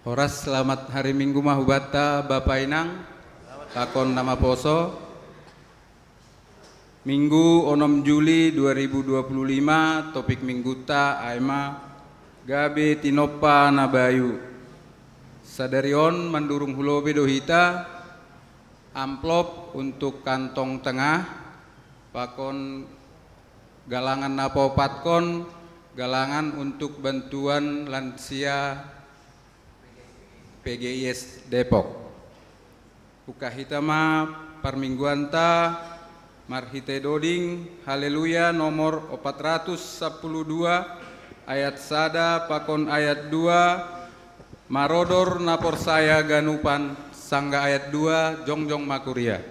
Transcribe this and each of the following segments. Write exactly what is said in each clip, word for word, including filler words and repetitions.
Horas, selamat hari Minggu ma hubanta Bapa Inang pakon na maposo. Minggu onom Juli dua ribu dua puluh lima, topik Mingguta ai ma gabe tinompa na bayu. Sadari on mandurung hulobi do hita amplop untuk kantong tengah, pakon galangan na paopatkon, galangan untuk bantuan lansia P G I S Depok. Uka hita ma parmingguanta marhite doding Haleluya nomor opat ratus sapuluh dua, ayat sada pakon ayat dua, marodor na porsaya ganupan, sangga ayat dua, jongjong ma kuria.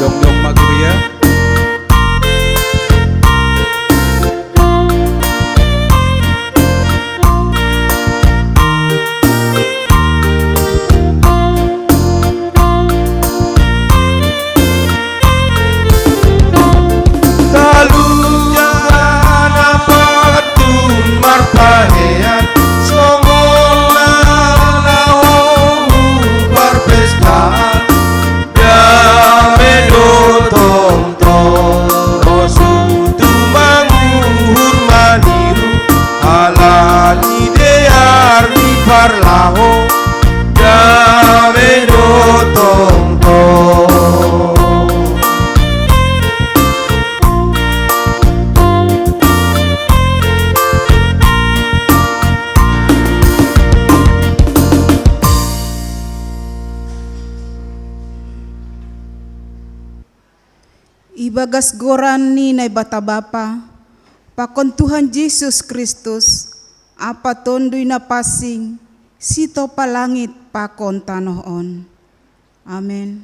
Jongjong ma kuria. Talu jana patun marpahean, songon na laho hu parpestaan. Dame do tongtong, rosu tu manguhur maniru, ala ni dear ni parlaho. Dame do tongtong. Ibagas goran ni Naibata Bapa, pakon Tuhan Jesus Kristus, ampa Tonduy Na Pansing, sitompa langit pakon tanoh on. Amen.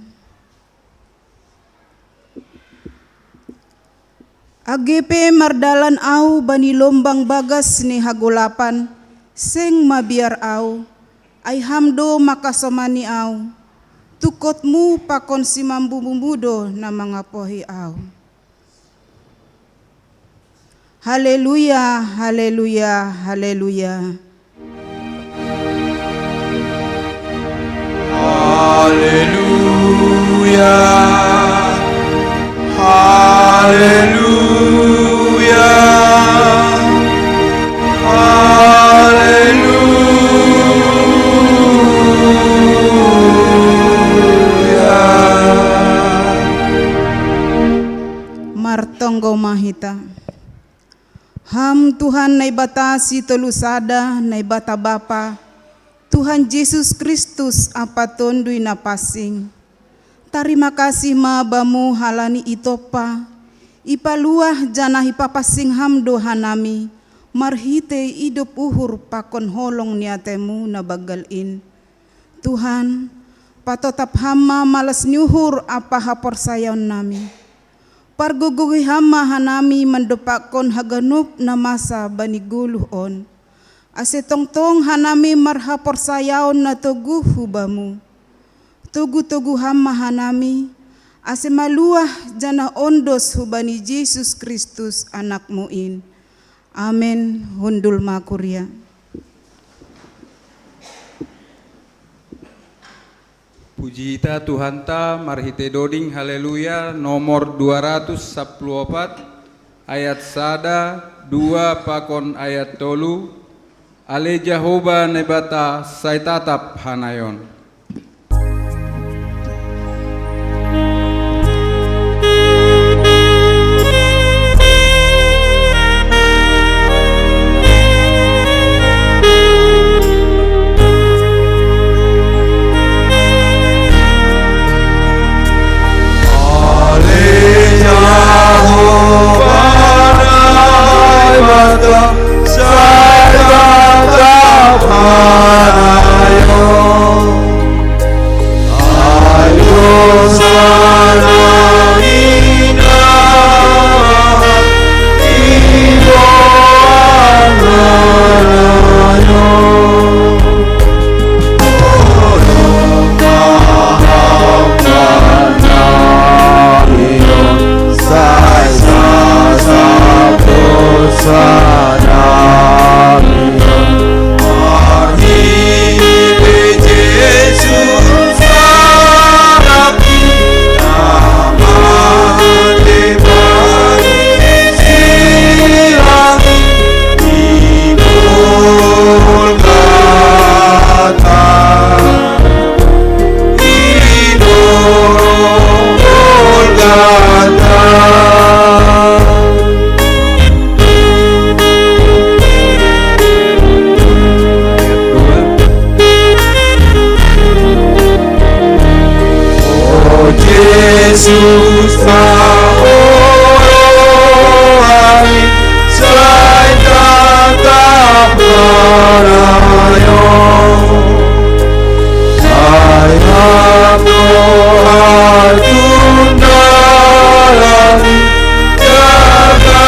Age pe mardalan ahu bani lombang bagas ni hagolapan, seng mabiar ahu, ai Ham do mangkasomani ahu. Tungkotmu pakon simambumbumu do na mangapohi ahu. Haleluya, haleluya, haleluya. Haleluya. Haleluya. Haleluya. Martonggo ma hita. Ham Tuhan Naibata sitolu sada, Naibata Bapa, Tuhan Jesus Kristus ampa Tonduy Na Pansing. Tarima kasih ma Bamu halani itompa, ipaluah janah ipapansing Ham do hanami, marhitei idop uhur pakon holong ni atemu na banggal in. Tuhan, patotap Ham ma malas ni uhur ampa haporsayaonnami. Pargogohi Ham ma hanami mandompakkon haganup na masa bani goluh on, ase tongtong hanami marhaporsayaon na toguh hu Bamu. Togu-togu Ham ma hanami, ase maluah janah ondos hubani Jesus Kristus, Anak-Mu in. Amen. Hundul ma kuria. Puji hita Tuhanta marhite doding Haleluya nomor dua ratus sapuluh opat, ayat sada, dua pakon ayat tolu. Ale Jahowa Naibata, sai tatap hanayon. Jesus, Paolo, ai, sai tatap marayo. Sai hamo atun dalan, jaga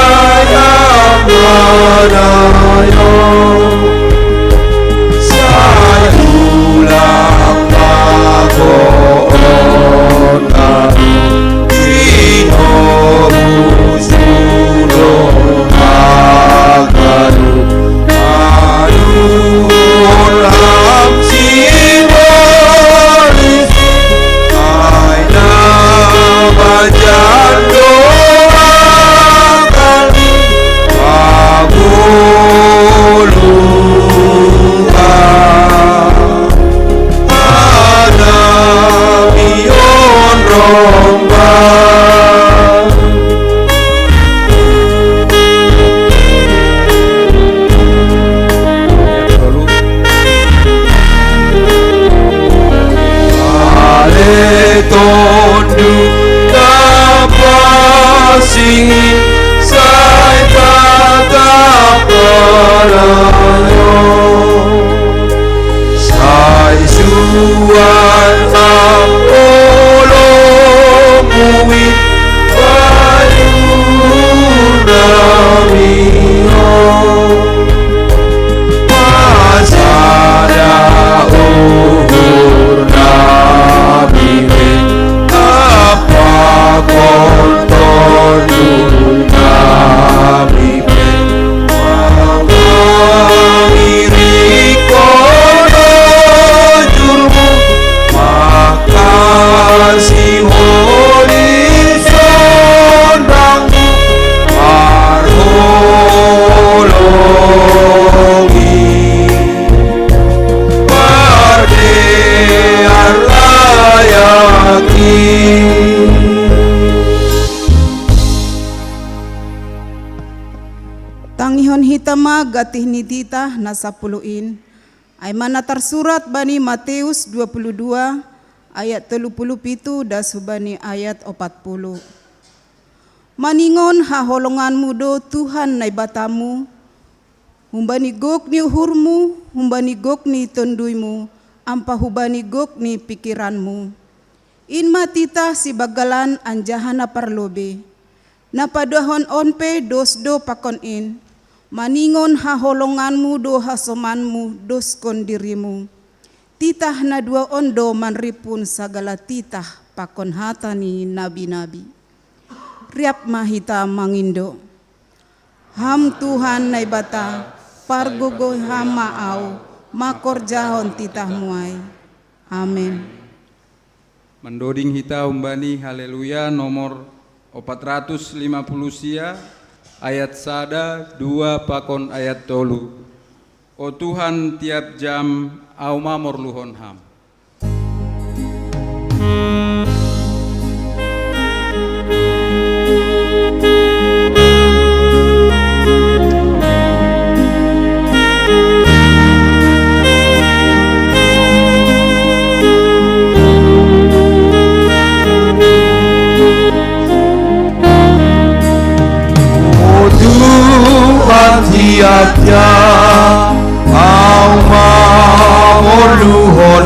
yang marayo. Sai ulang makoon, ino usulo makalu, alu olam si bolis, ai na bajan doa kali, pagulu. Tondu kapasi sai tatap marayo. Sai suan apolong muin bayu nami o. Pasada uhur nami le, apa konton nami le. Mangiri kono jurmu, makasi holi sondang marholongi. Pardear layaki. Tangihon hita ma gatih ni titah na sapuluh in, ai mana tarsurat bani Mateus dua puluh dua ayat tolu puluh pitu das hubani ayat opat puluh. Maningon haholonganmu do Tuhan Naibatamu, humbani gok ni uhurmu, humbani gok ni tonduymu, ampa hubani gok ni pikiranmu. In ma titah sibanggalan anjaha na parlobei. Na paduahon on pe dos do pakon in, maningon haholonganmu do hasomanmu doskon dirimu. Titah na dua on do manrimpun sagala titah pakon hata ni nabi-nabi. Riap ma hita mangindo. Ham Tuhan Naibata, pargogoh Ham ma au, mangkorjahon titahmu ai. Amen. Mandoding hita humbani Haleluya nomor opat ratus lima puluh sia, ayat sada, dua pakon ayat tolu. O Tuhan, tiap jam au mamorluhon Ham. O Tuhan, tiap jam au mamorluhon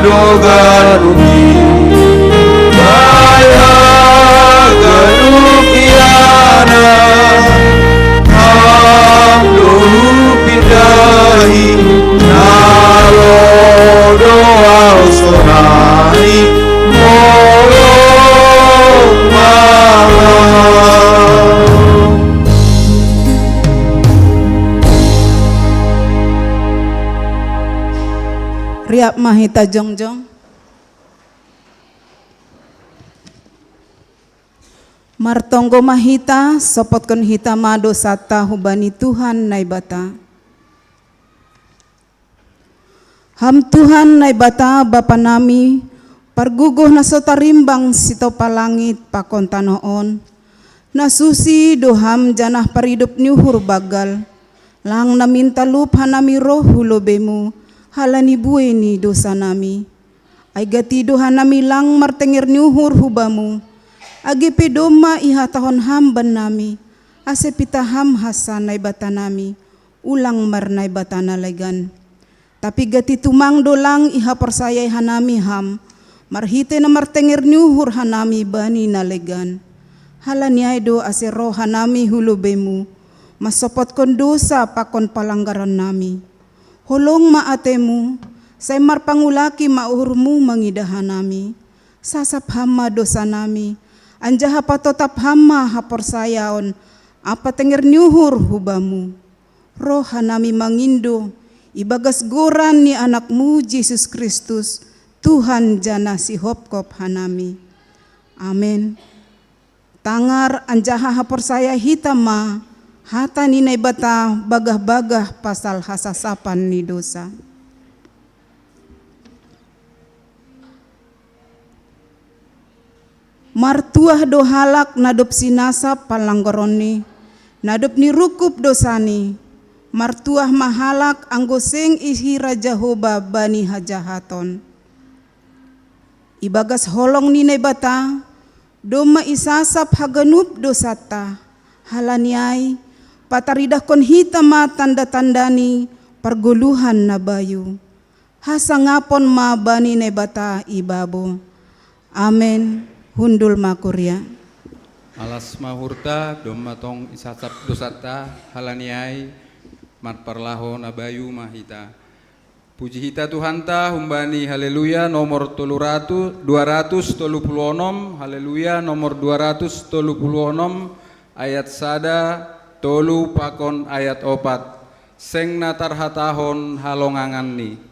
Doganuki, baya ganukiana, amdo pindahi, nalo doa ustonai, molong maha. Riap ma hita jongjong. Martonggo ma hita, sopotkon hita ma dosata hubani Tuhan Naibata. Ham Tuhan Naibata Bapa nami, pargogoh na so tarimbang sitopa langit pakon tanoh on, na susi do Ham janah paridop ni uhur banggal, lang na mintalup hanami roh hu lobeiMu, halani buei ni dosa nami. Ai gati do hanami lang martenger ni uhur hu Bamu, age pe domma ihatahon Ham bannami, ase pitah Ham hansa Naibata nami, ulang marnaibata na legan. Tapi gati tumang do lang ihaporsayai hanami Ham, marhitei na martenger ni uhur hanami bani na legan. Halani ai do ase roh hanami hu lobeiMu, mansopotkon dosa pakon palanggaran nami. Holong ma ateMu, sai marpangulaki ma uhurMu mangidah hanami. Sasap Ham ma dosa nami, anjaha patotap Ham ma haporsayaon ampa tenger ni uhur hu Bamu. Roh hanami mangindo ibagas goran ni AnakMu Jesus Kristus, Tuhan janah Sihopkop hanami. Amen. Tangar anjaha haporsaya hita ma hata ni Naibata bagah-bagah pasal hasasapan ni dosa. Martuah do halak na dob sinasap panlanggaronni, na dob nirungkub dosani, martuah ma halak anggo seng ihira Jahowa bani hajahaton. Ibagas holong ni Naibata, domma isasap haganup dosanta, halani ai, pataridahkon hita ma tanda-tanda ni pargoluhan na bayu. Hasangapon ma bani Naibata i babo. Amen. Hundul ma kuria. Alas ma uhurta, domma tong isasap dosanta, halani ai, marparlaho na bayu ma hita. Puji hita Tuhanta, humbani Haleluya nomor tolu ratus, dua ratus tolu puluh onom, Haleluya nomor dua ratus tolu puluh onom, ayat sada, tolu pakon ayat opat. Seng na tarhatahon halonganganni.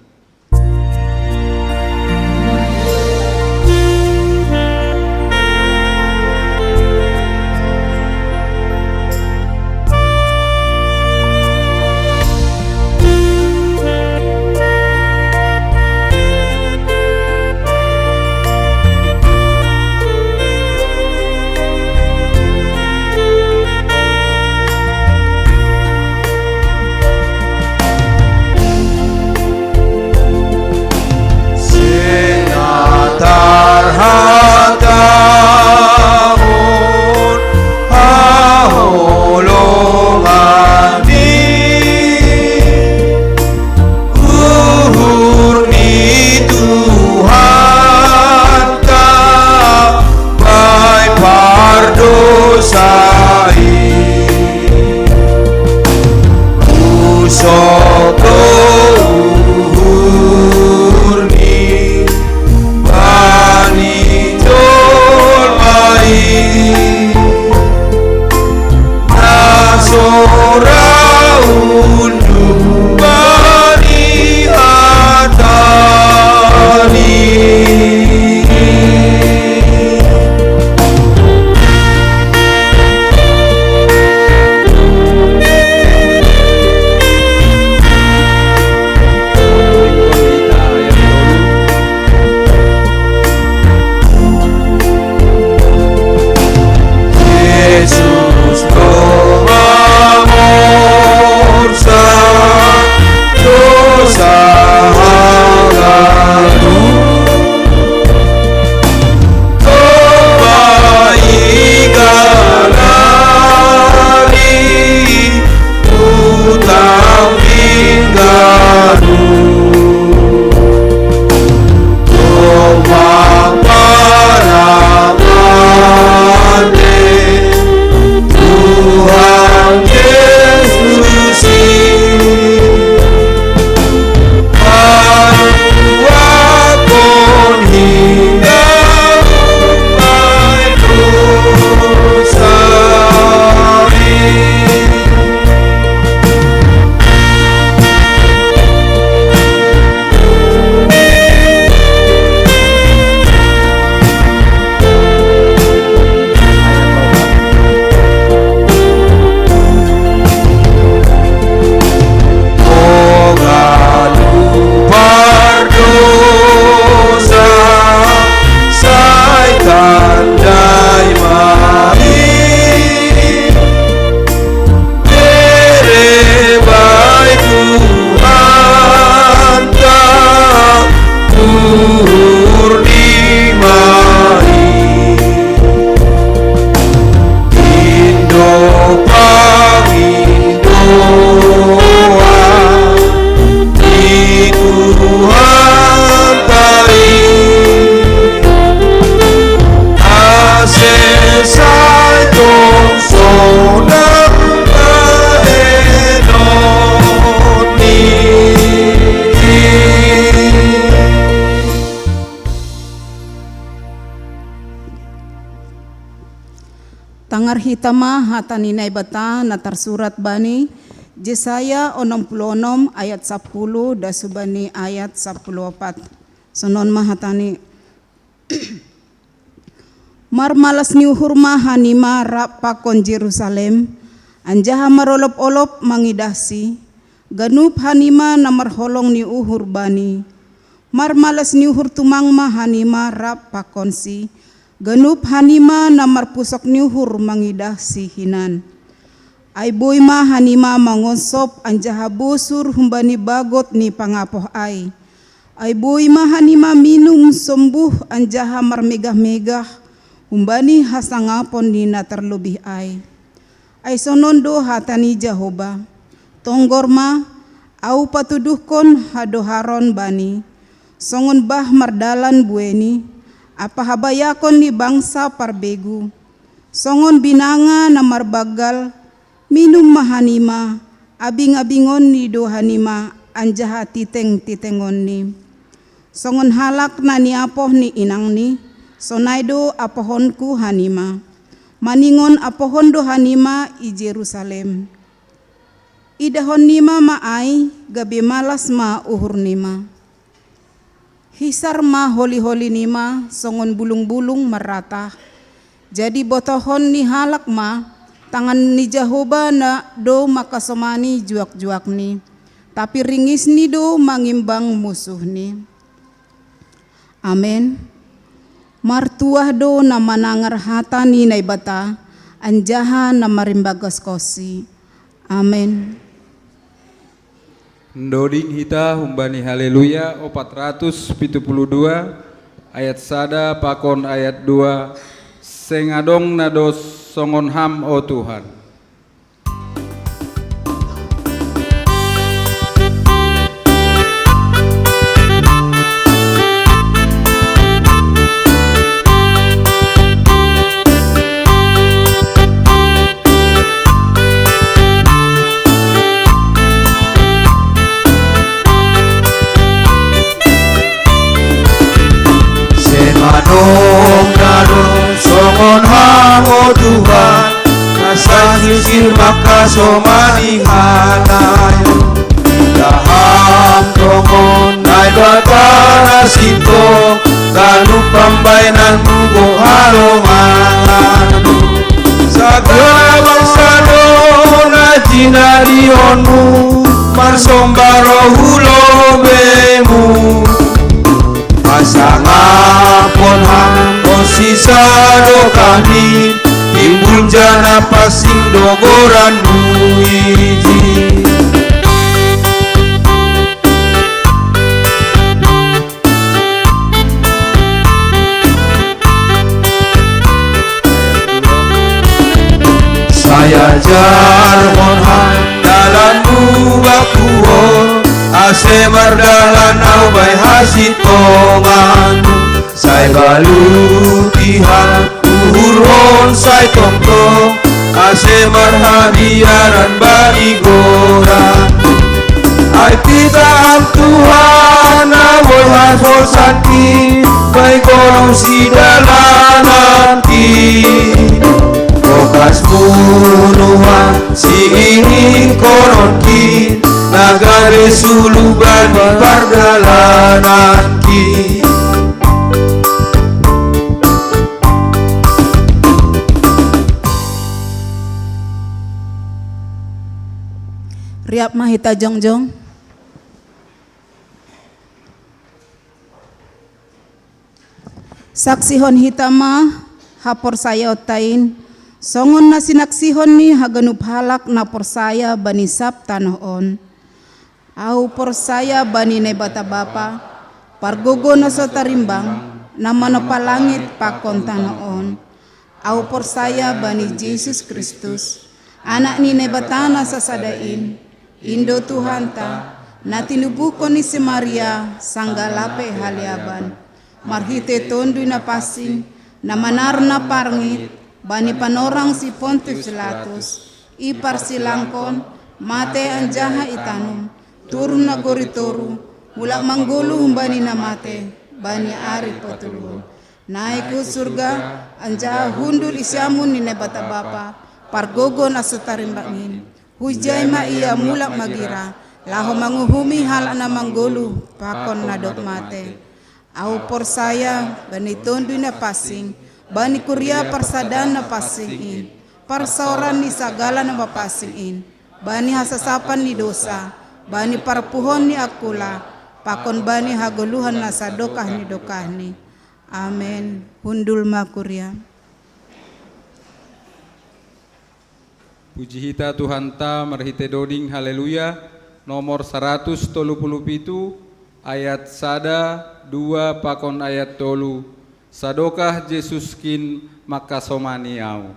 Uhur ni mai, Indo pangindoa ni Tuhan tai, asesai tong sonang baenon ni. Tangar hita ma hata ni Naibata na tarsurat bani Jesaya onom pulu onom ayat sapuluh das hubani ayat sapuluh opat. Sonon ma hata ni. Marmalas ni uhur ma hanima rap pakon Jerusalem, anjaha marolop-olop mangidahsi, ganup hanima na marholong ni uhur bani. Marmalas ni uhur tumang ma hanima rap pakonsi, ganup hanima na marpusok ni uhur mangidahsi hinan. Ai boi ma hanima mangonsop anjaha bosur humbani bagot ni pangapoh ai. Ai boi ma hanima minum sombuh anjaha marmegah-megah humbani hasangapon ni na tarlobih ai. Ai sonon do hata ni Jahoba: Tonggor ma, Ahu patuduhkon hadoharon bani, songon bah mardalan bueni, ampa habayakon ni bangsa parbegu. Songon binanga na marbanggal, minum ma hanima, abing-abingonni do hanima anjaha titeng-titengonni. Songon halak na niapoh ni inangni, sonai do apohonku hanima. Maningon apohon do hanima i Jerusalem. Idahon nima ma ai, gabe malas ma uhur nima. Hisar ma holi-holi nima songon bulung-bulung marratah. Jadi botohon ni halak ma, tangan ni Jahoba na do mangkasomani juak-juakni, tapi ringisni do mangimbang musuhni. Amen. Martuah do na manangar hata ni Naibata, anjaha na marimbagaskosi. Amen. Ndoding hita humbani Haleluya opat ratus pitu puluh dua, ayat sada pakon ayat dua. Seng adong na dos songon Ham, o Tuhan. Semanong na do songon Ham, o Tuhan, na sai sisir mangkasomani hanaeon. Ida Ham tongon Naibata na sintong, ganup pambaenanmu do halongangan. Sagala bangsa do na jinadionmu, marsomba ro hu lobeimu. Pasangapon Ham, o sisa do kami, timbul jana pansing do goranmu ijin. Sai ajarhon Ham dalanmu baku on, ase mardalan ahu bahen hasintongan. Sai baluti Ham uhurhon sai tongtong, ase marhabiaran bani goran. Ai pitah Ham Tuhan na boi haholsangki, bahen goran sidalananki. Bohasmu nuaeng siingingkononki, na gabe suluh bani pardalananki. Riap ma hita jongjong. Saksihon hita ma haporsayaonta in, songon na sinaksihon ni haganup halak na porsaya bani sab tanoh on. Ahu porsaya bani Naibata Bapa, Pargogo na so tarimbang, na manopa langit pakon tano on. Au porsaya bani Jesus Kristus, Anak ni Naibata na sasada in, Indo Tuhanta, na tinubuhon ni si Maria sanggah lape haleaban. Marhitei Tonduy Napansing, na manar na parngit bani panorang si Pontius Pilatus, iparsilangkon, matei anjaha itanom, turun nagori toruh, mulak manggoluh humbani na matei bani ari patoluhon. Naik hu surga, anjaha hundul hu siamun ni Naibata Bapa, pargogo na so tarimbang in. Hujai ma Ia mulak magira, laho manguhumi halak na manggoluh pakon na dob matei. Au porsaya bani Tonduy Napansing, bani kuria parsadaan na pansing in, parsaoran ni sagala na mapansing in, bani hasasapan ni dousa, bani parpuhoon ni angkula, pakon bani hagoluhan na sadokah ni dokahni. Amen. Hundul ma kuria. Puji hita Tuhanta marhitei doding Haleluya, nomor saratus tolu puluh pitu, ayat sada, dua pakon ayat tolu. Sadokah Jesus kin mangkasomani au.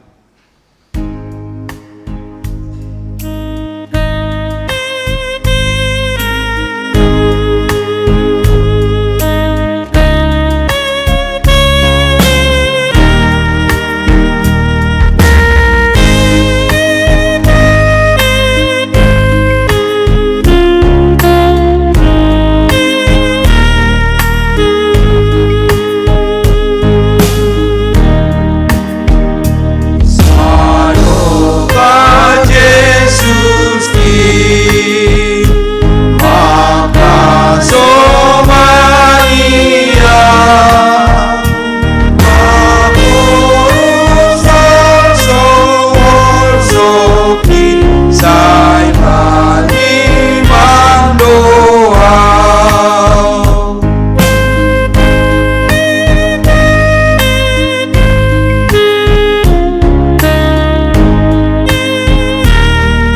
Sadokah Jesus kin mangkasomani au. Pakurus so holso kin sai bani mandoa.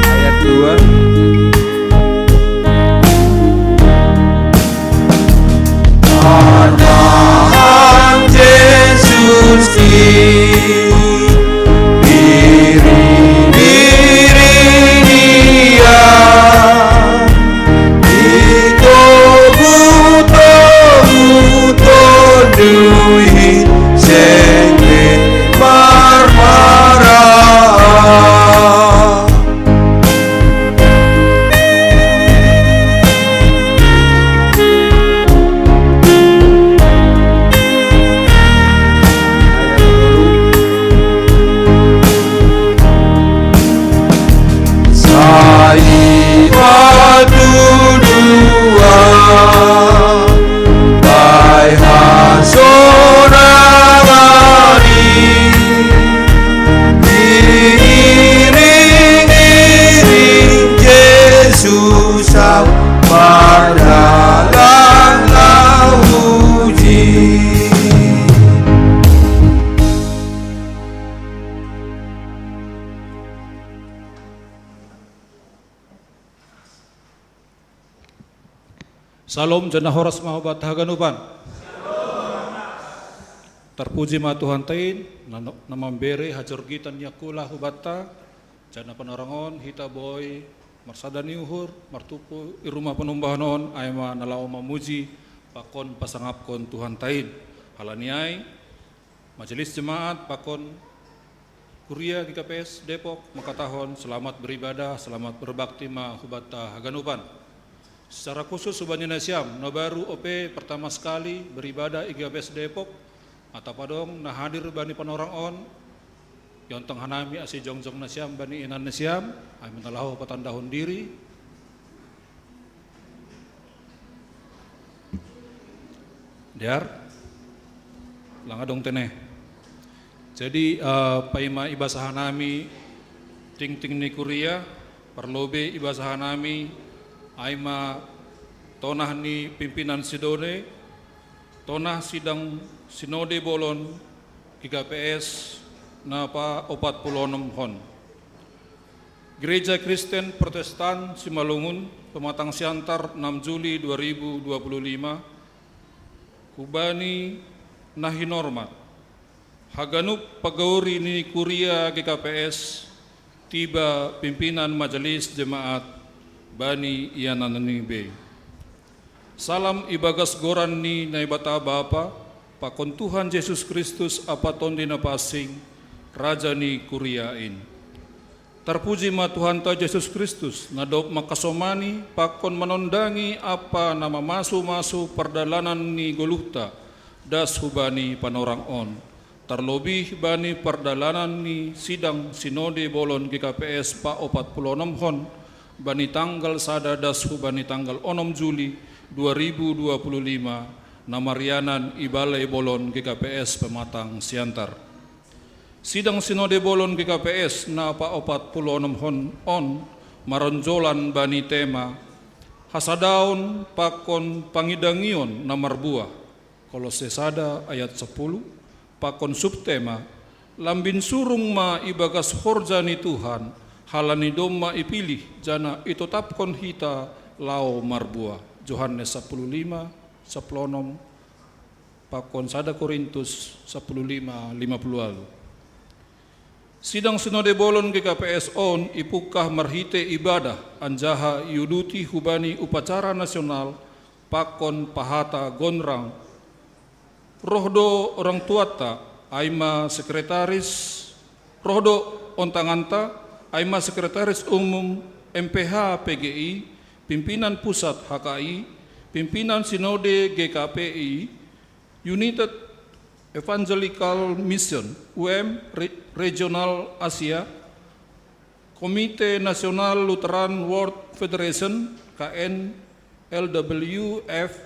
Ayat dua. Panahan Jesus kin biri-biri Dia, itobu-tobu Tonduy seng be marmara. Sai patuduan, bai hasonangan i, iring-iring Jesus au mardalan lau uji. Syalom, janah horas ma hubanta haganupan. Tarpuji ma Tuhanta in, na, na mambere hajorgitan ni angkula hubanta, janah panorang on hita boi marsada ni uhur, martumpu i rumah panumbahan on, ai ma na laho mamuji pakon pasangapkon Tuhanta in. Halani ai, Majelis Jemaat pakon Kuria G K P S Depok mangkatahon selamat beribadah, selamat berbakti ma hubanta haganupan. Secara khusus hubani nasiam na baru ope pertama sekali beribadah i G K P S Depok, atap adong na hadir bani panorang on, iontang hanami ase jongjong nasiam bani inan nasiam, ai ma na laho patandahon diri. Dear, lang adong tene. Jadi, eh, paima ibasah hanami tingting ni kuria, parlobei ibasah hanami ai ma tonah ni pimpinan sinode, tonah sidang sinode bolon G K P S na paopat puluh onom hon. Gereja Kristen Protestan Simalungun, Pematang Siantar, enam Juli dua ribu dua puluh lima, Hubani na hinormat, haganup pagauri ni Kuria G K P S, tiba pimpinan Majelis Jemaat bani iananni bei. Salam ibagas goran ni Naibata Bapa, pakon Tuhan Jesus Kristus ampa Tondi Napansing, Raja ni Kuria in. Tarpuji ma Tuhanta Jesus Kristus, na dob mangkasomani pakon manondangi ampa na mamasu-masu pardalanan ni goluhta das hubani panorang on, tarlobih bani pardalanan ni sidang Sinode Bolon G K P S paopat puluh onomhon, bani tanggal sada das hubani tanggal onom Juli dua ribu dua puluh lima, na marianan i Balai Bolon G K P S Pematang Siantar. Sidang Sinode Bolon G K P S na paopat puluh onomhon on maronjolan bani tema hasadaon pakon pangidangion na marbuah, Kolose sada ayat sapuluh, pakon subtema, lambin surung ma ibagas horja ni Tuhan, halani domma ipilih janah itotapkon hita laho marbuah, Johannes sapuluh lima, sapuluh onom, pakon sada Korintus sapuluh lima, lima puluh ualu. Sidang Sinode Bolon G K P S on ipungkah marhite ibadah anjaha iuduti hubani upacara nasional pakon pahata gonrang. Roh do orang tuanta, ai ma sekretaris, roh do ontanganta, ai ma Sekretaris Umum M P H P G I, pimpinan pusat H K I, pimpinan Sinode G K P I, United Evangelical Mission, U M, Re-, Regional Asia, Komite Nasional Lutheran World Federation, K N L W F,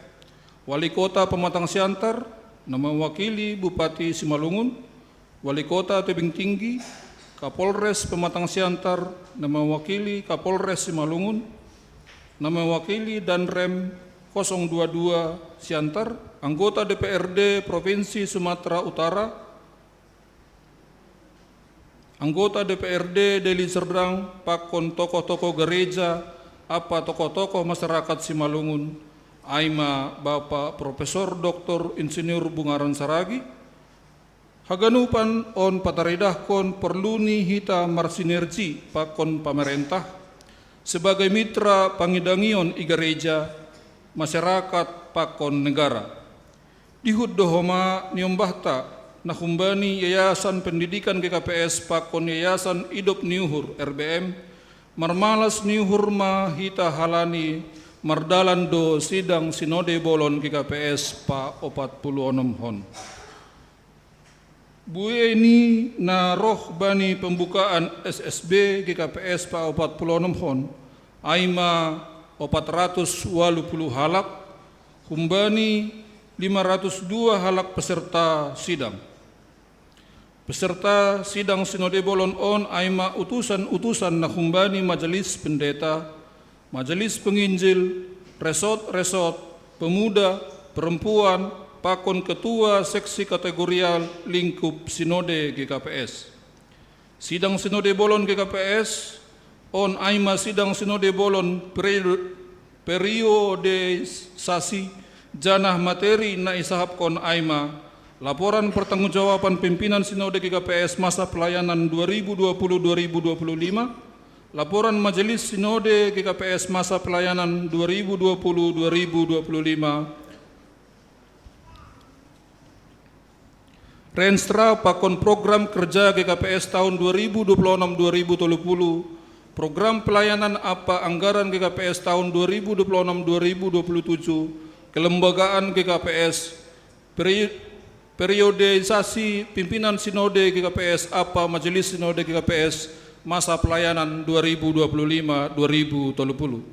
Wali Kota Pematang Siantar, na mewakili Bupati Simalungun, Wali Kota Tebing Tinggi, Kapolres Pematang Siantar, na mewakili Kapolres Simalungun, na mewakili Danrem kosong dua dua Siantar, anggota D P R D Provinsi Sumatera Utara, anggota D P R D Deli Serdang, pakon tokoh-tokoh gereja ampa tokoh-tokoh masyarakat Simalungun, ai ma Bapak Profesor Doktor Insinyur Bungaran Saragi. Haganupan on pataridahkon porlu ni hita marsinergi pakon pamarentah, sebagai mitra pangidangion i gareja, masyarakat pakon negara. Dihut do homa niombahta na humbani Yayasan Pendidikan G K P S pakon Yayasan Idop ni Uhur, R B M, marmalas ni uhur ma hita halani mardalan do sidang Sinode Bolon G K P S paopat puluh onomhon. Buei ni na roh bani pembukaan S S B G K P S paopat puluh onomhon, ai ma opat ratus ualu puluh halak, humbani lima ratus dua halak peserta sidang. Peserta sidang Sinode Bolon on ai ma utusan-utusan na humbani Majelis Pendeta, Majelis Penginjil, resort-resort, pemuda, perempuan, pakon ketua seksi kategorial lingkup Sinode G K P S. Sidang Sinode Bolon G K P S on ai ma sidang Sinode Bolon perio-, periodisasi, janah materi na isahapkon ai ma laporan pertanggungjawaban pimpinan Sinode G K P S masa pelayanan dua ribu dua puluh dua ribu dua puluh lima, laporan Majelis Sinode G K P S masa pelayanan dua ribu dua puluh dua ribu dua puluh lima, renstra pakon program kerja G K P S tahun dua ribu dua puluh enam dua ribu tiga puluh, program pelayanan ampa anggaran G K P S tahun dua ribu dua puluh enam dua ribu dua puluh tujuh, kelembagaan G K P S, peri-, periodisasi pimpinan Sinode G K P S ampa Majelis Sinode G K P S masa pelayanan dua ribu dua puluh lima dua ribu tiga puluh.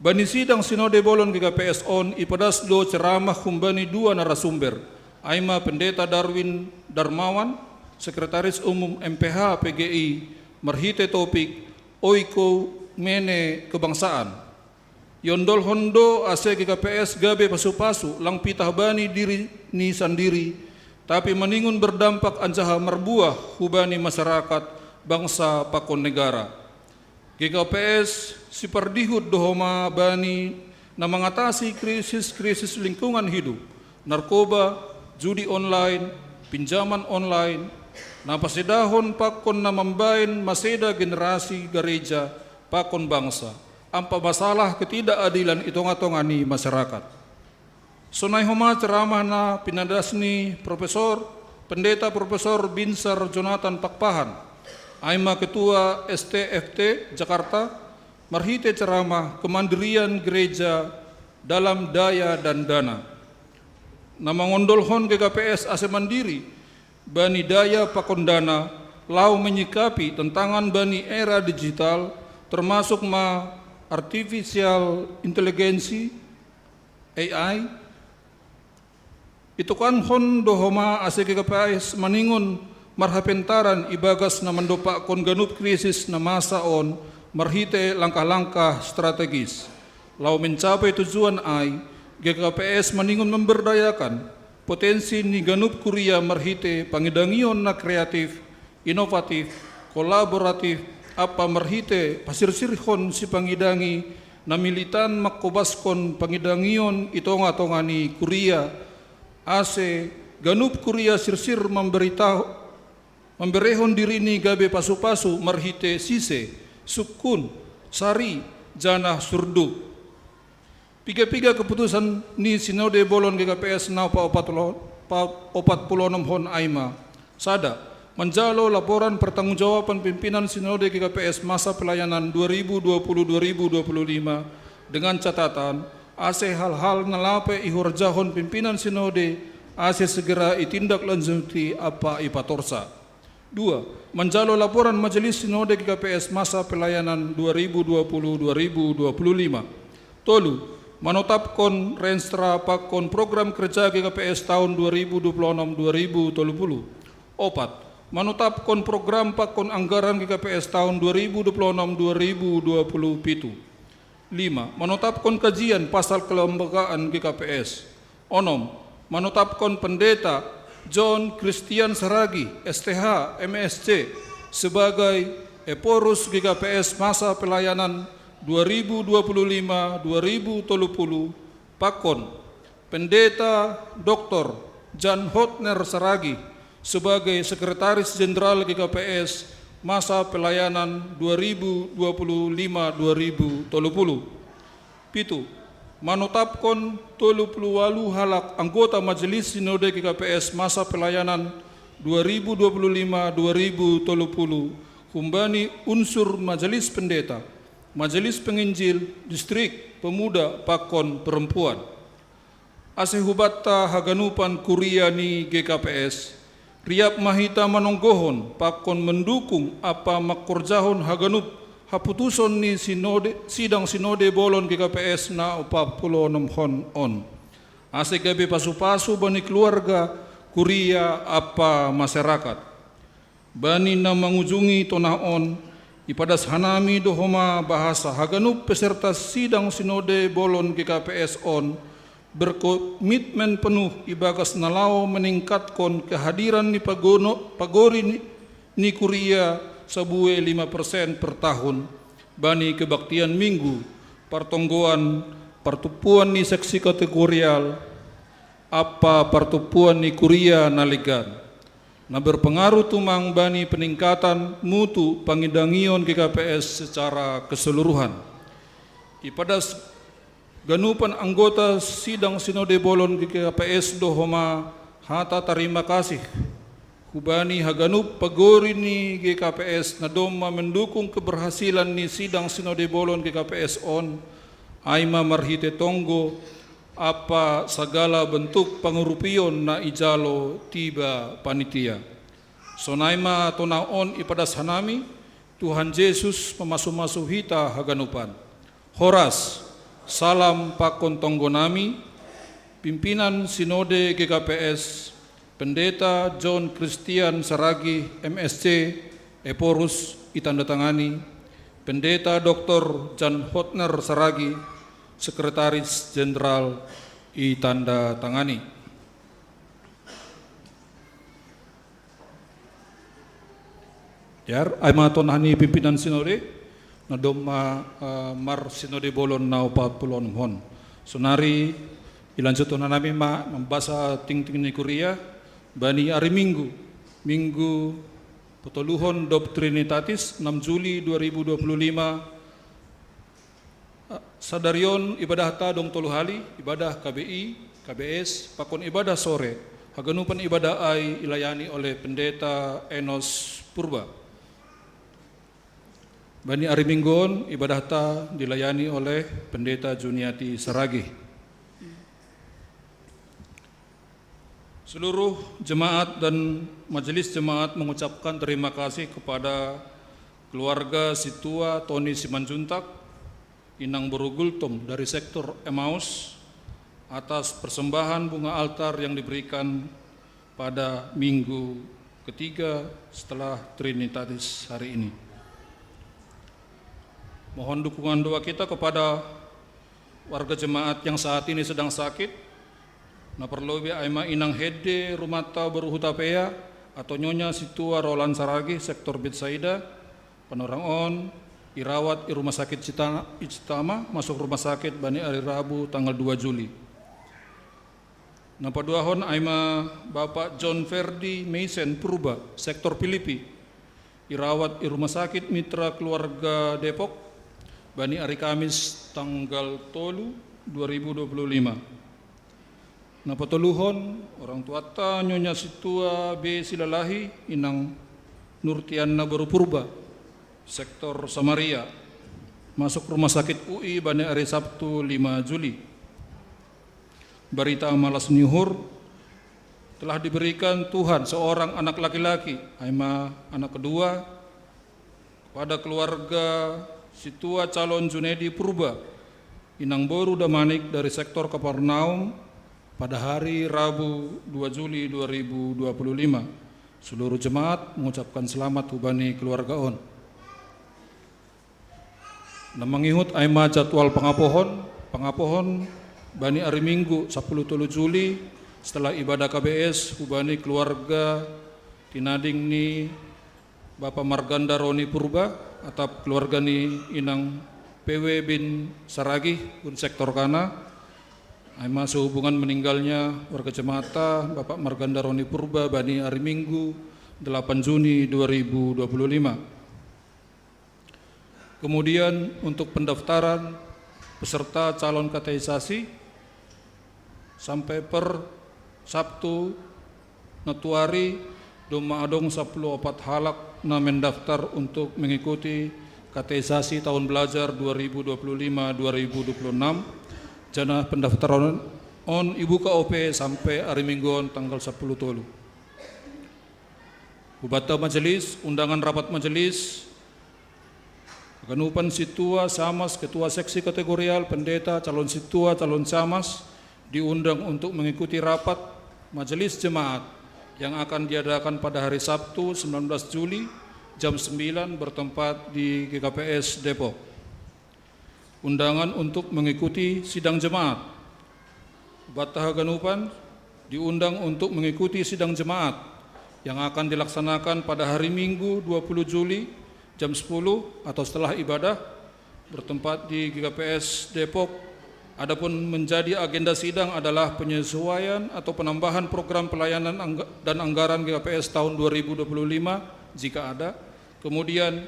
Bani sidang Sinode Bolon G K P S on ipadas do ceramah humbani dua narasumber, ai ma Pendeta Darwin Darmawan, Sekretaris Umum M P H P G I, marhite topik Oikumene Kebangsaan. Iondolhon do ase G K P S gabe pasu-pasu lang pitah bani diri ni sandiri, tapi maningon berdampak anjaha marbuah hubani masyarakat, bangsa pakon negara. G K P S sipardihut do homa bani na mangatasi krisis-krisis lingkungan hidup, narkoba, judi online, pinjaman online, na pasedahon pakon na mambaen maseda generasi gareja pakon bangsa, ampa masalah ketidakadilan i tonga-tonga ni masyarakat. Sonai homa ceramah na pinadas ni Profesor, Pendeta Profesor Binsar Jonathan Pakpahan, ai ma Ketua S T F T Jakarta, marhite ceramah Kemandirian Gereja dalam Daya dan Dana, na mangondolhon G K P S ase mandiri bani daya pakon dana laho menyikapi tantangan bani era digital, termasuk ma artificial intelligence, A I. Itokankon do homa ase G K P S maningon marhapentaran ibagas na mandompakkon ganup krisis na masa on marhite langkah-langkah strategis. Laho mencapai tujuan ai, G K P S maningon memberdayakan potensi ni ganup kuria marhite pangidangion na kreatif, inovatif, kolaboratif, ampa marhite pasirsirhon sipangidangi na militan mangkobaskon pangidangion i tonga-tonga ni kuria, ase ganup kuria sirsir mamberita, mamberehon dirini gabe pasu-pasu marhite sise, sungkun, sari, janah surduk. Piga-piga keputusan ni Sinode Bolon G K P S na paopat lo-, paopat puluh onom hon ai ma. Sada, manjalo laporan pertanggungjawaban pimpinan Sinode G K P S masa pelayanan dua ribu dua puluh dua ribu dua puluh lima, dengan catatan, ase hal-hal na lape ihorjahon pimpinan Sinode, ase segera itindaklanjuti ampa ipatorsa. Dua, manjalo laporan Majelis Sinode G K P S masa pelayanan dua ribu dua puluh dua ribu dua puluh lima. Tolu, manotapkon renstra pakon program kerja G K P S tahun dua ribu dua puluh enam dua ribu tolu puluh. Opat, manotapkon program pakon anggaran G K P S tahun dua ribu dua puluh enam dua ribu dua puluh pitu. Lima, manotapkon kajian pasal kelembagaan G K P S. Onom, manotapkon Pendeta John Christian Saragi, S T H, M S C, sebagai Ephorus G K P S masa pelayanan dua ribu dua puluh lima dua ribu tolu puluh, pakon Pendeta Doktor Jan Hotner Saragi sebagai Sekretaris Jenderal G K P S masa pelayanan dua ribu dua puluh lima dua ribu tolu puluh. Pitu, manotapkon tolu puluh walu halak anggota Majelis Sinode G K P S masa pelayanan dua ribu dua puluh lima dua ribu tolu puluh, humbani unsur Majelis Pendeta, Majelis Penginjil, Distrik, Pemuda, pakon Perempuan. Ase hubanta haganupan kuria ni G K P S, riap ma hita manonggohon pakon mendukung ampa mangkorjahon haganup haputuson ni sinode, sidang Sinode Bolon G K P S na opat puluh onom hon on, ase gabe pasu-pasu bani keluarga, kuria ampa masyarakat. Bani na mangujungi tonah on, ipadas hanami do homa bahasa haganup peserta sidang Sinode Bolon G K P S on berkomitmen penuh ibagas na laho meningkatkon kehadiran ni pagono-, pagori ni, ni kuria sabue lima persen per tahun bani kebaktian Minggu, partonggoan, partumpuan ni seksi kategorial, ampa partumpuan ni kuria na legan, na berpengaruh tumang bani peningkatan mutu pangidangion G K P S secara keseluruhan. Ipadas ganupan anggota sidang Sinode Bolon G K P S do homa hata tarima kasih hubani haganup pagori ni G K P S na domma mendukung keberhasilan ni sidang Sinode Bolon G K P S on, ai ma marhite tonggo, ampa sagala bentuk pangurupion na ijalo tiba panitia. Sonai ma tonah on ipadas hanami, Tuhan Jesus mamasu-masu hita haganupan. Horas, salam pakon tonggonami, pimpinan Sinode G K P S, Pendeta John Christian Saragi, M S C, Ephorus, itandatangani, Pendeta Doktor Jan Hotner Saragi, Sekretaris Jenderal, itandatangani. Jar, ai ma tonah ni pimpinan Sinode, na domma, eh, marsinode bolon na opat puluh onom hon. Sonari Ilanjut hona nami ma mambasa tingting ni kuria bani ari Minggu, Minggu patoluhon dob Trinitatis, enam Juli dua ribu dua puluh lima. Sadari on ibadahta adong tolu hali, ibadah K B I, K B S, pakon ibadah sore. Haganupan ibadah ai ilayani oleh Pendeta Enos Purba. Bani ari Minggu on ibadahta dilayani oleh Pendeta Juniati Saragih. Seluruh jemaat dan majelis jemaat mengucapkan terima kasih kepada keluarga Situa Tony Simanjuntak, Inang Boru Gultom dari sektor Emmaus, atas persembahan bunga altar yang diberikan pada Minggu ketiga setelah Trinitatis hari ini. Mohon dukungan doa kita kepada warga jemaat yang saat ini sedang sakit. Na parlobei ai ma Inang Hedde Rumanta Boru Hutapea atau Nyonya Situa Roland Saragih, sektor Betsaida. Panorang on irawat i Rumah Sakit Cita-, Icitama, masuk rumah sakit bani ari Rabu tanggal dua Juli. Na paduahon ai ma Bapak John Ferdi Meisen Purba, sektor Pilipi, irawat i Rumah Sakit Mitra Keluarga Depok bani ari Kamis tanggal tolu dua ribu dua puluh lima. Na patoluhon orang tuata Nyonya Situa B Silalahi, Inang Nurtiana Boru Purba, sektor Samaria, masuk Rumah Sakit U I bani ari Sabtu lima Juli. Barita malas ni uhur, telah diberikan Tuhan seorang anak laki-laki, ai ma anak kedua, kepada keluarga Situa Calon Junedi Purba, Inang Boru Damanik dari sektor Kapernaum, pada hari Rabu dua Juli dua ribu dua puluh lima. Seluruh jemaat mengucapkan selamat hubani keluarga on. Na mangihut ai ma jadwal pangapohon, pangapohon bani ari Minggu sapuluh tolu Juli, setelah ibadah K B S, hubani keluarga tinading ni Bapak Marganda Roni Purba, atap keluarga ni Inang P W bin Saragih, hun sektor Kana. Ai ma sehubungan meninggalnya warga jemaata Bapak Marganda Roni Purba bani ari Minggu delapan Juni dua ribu dua puluh lima. Kemudian untuk pendaftaran peserta calon kateisasi sampai per Sabtu na tuari, domma adong sapuluh opat halak na mendaftar untuk mengikuti kateisasi tahun belajar dua ribu dua puluh lima dua ribu dua puluh enam, janah pendaftaran on ibuka ope sampai ari Minggu on tanggal sapuluh tolu. Hubanta majelis, undangan rapat majelis, haganupan situa, samas, ketua seksi kategorial, pendeta, calon situa, calon samas, diundang untuk mengikuti rapat majelis jemaat yang akan diadakan pada hari Sabtu, sembilan belas Juli, jam sembilan, bertempat di G K P S Depok. Undangan untuk mengikuti sidang jemaat. Hubanta haganupan diundang untuk mengikuti sidang jemaat yang akan dilaksanakan pada hari Minggu dua puluh Juli jam sepuluh atau setelah ibadah, bertempat di G K P S Depok. Adapun menjadi agenda sidang adalah penyesuaian atau penambahan program pelayanan angga-, dan anggaran G K P S tahun dua ribu dua puluh lima jika ada. Kemudian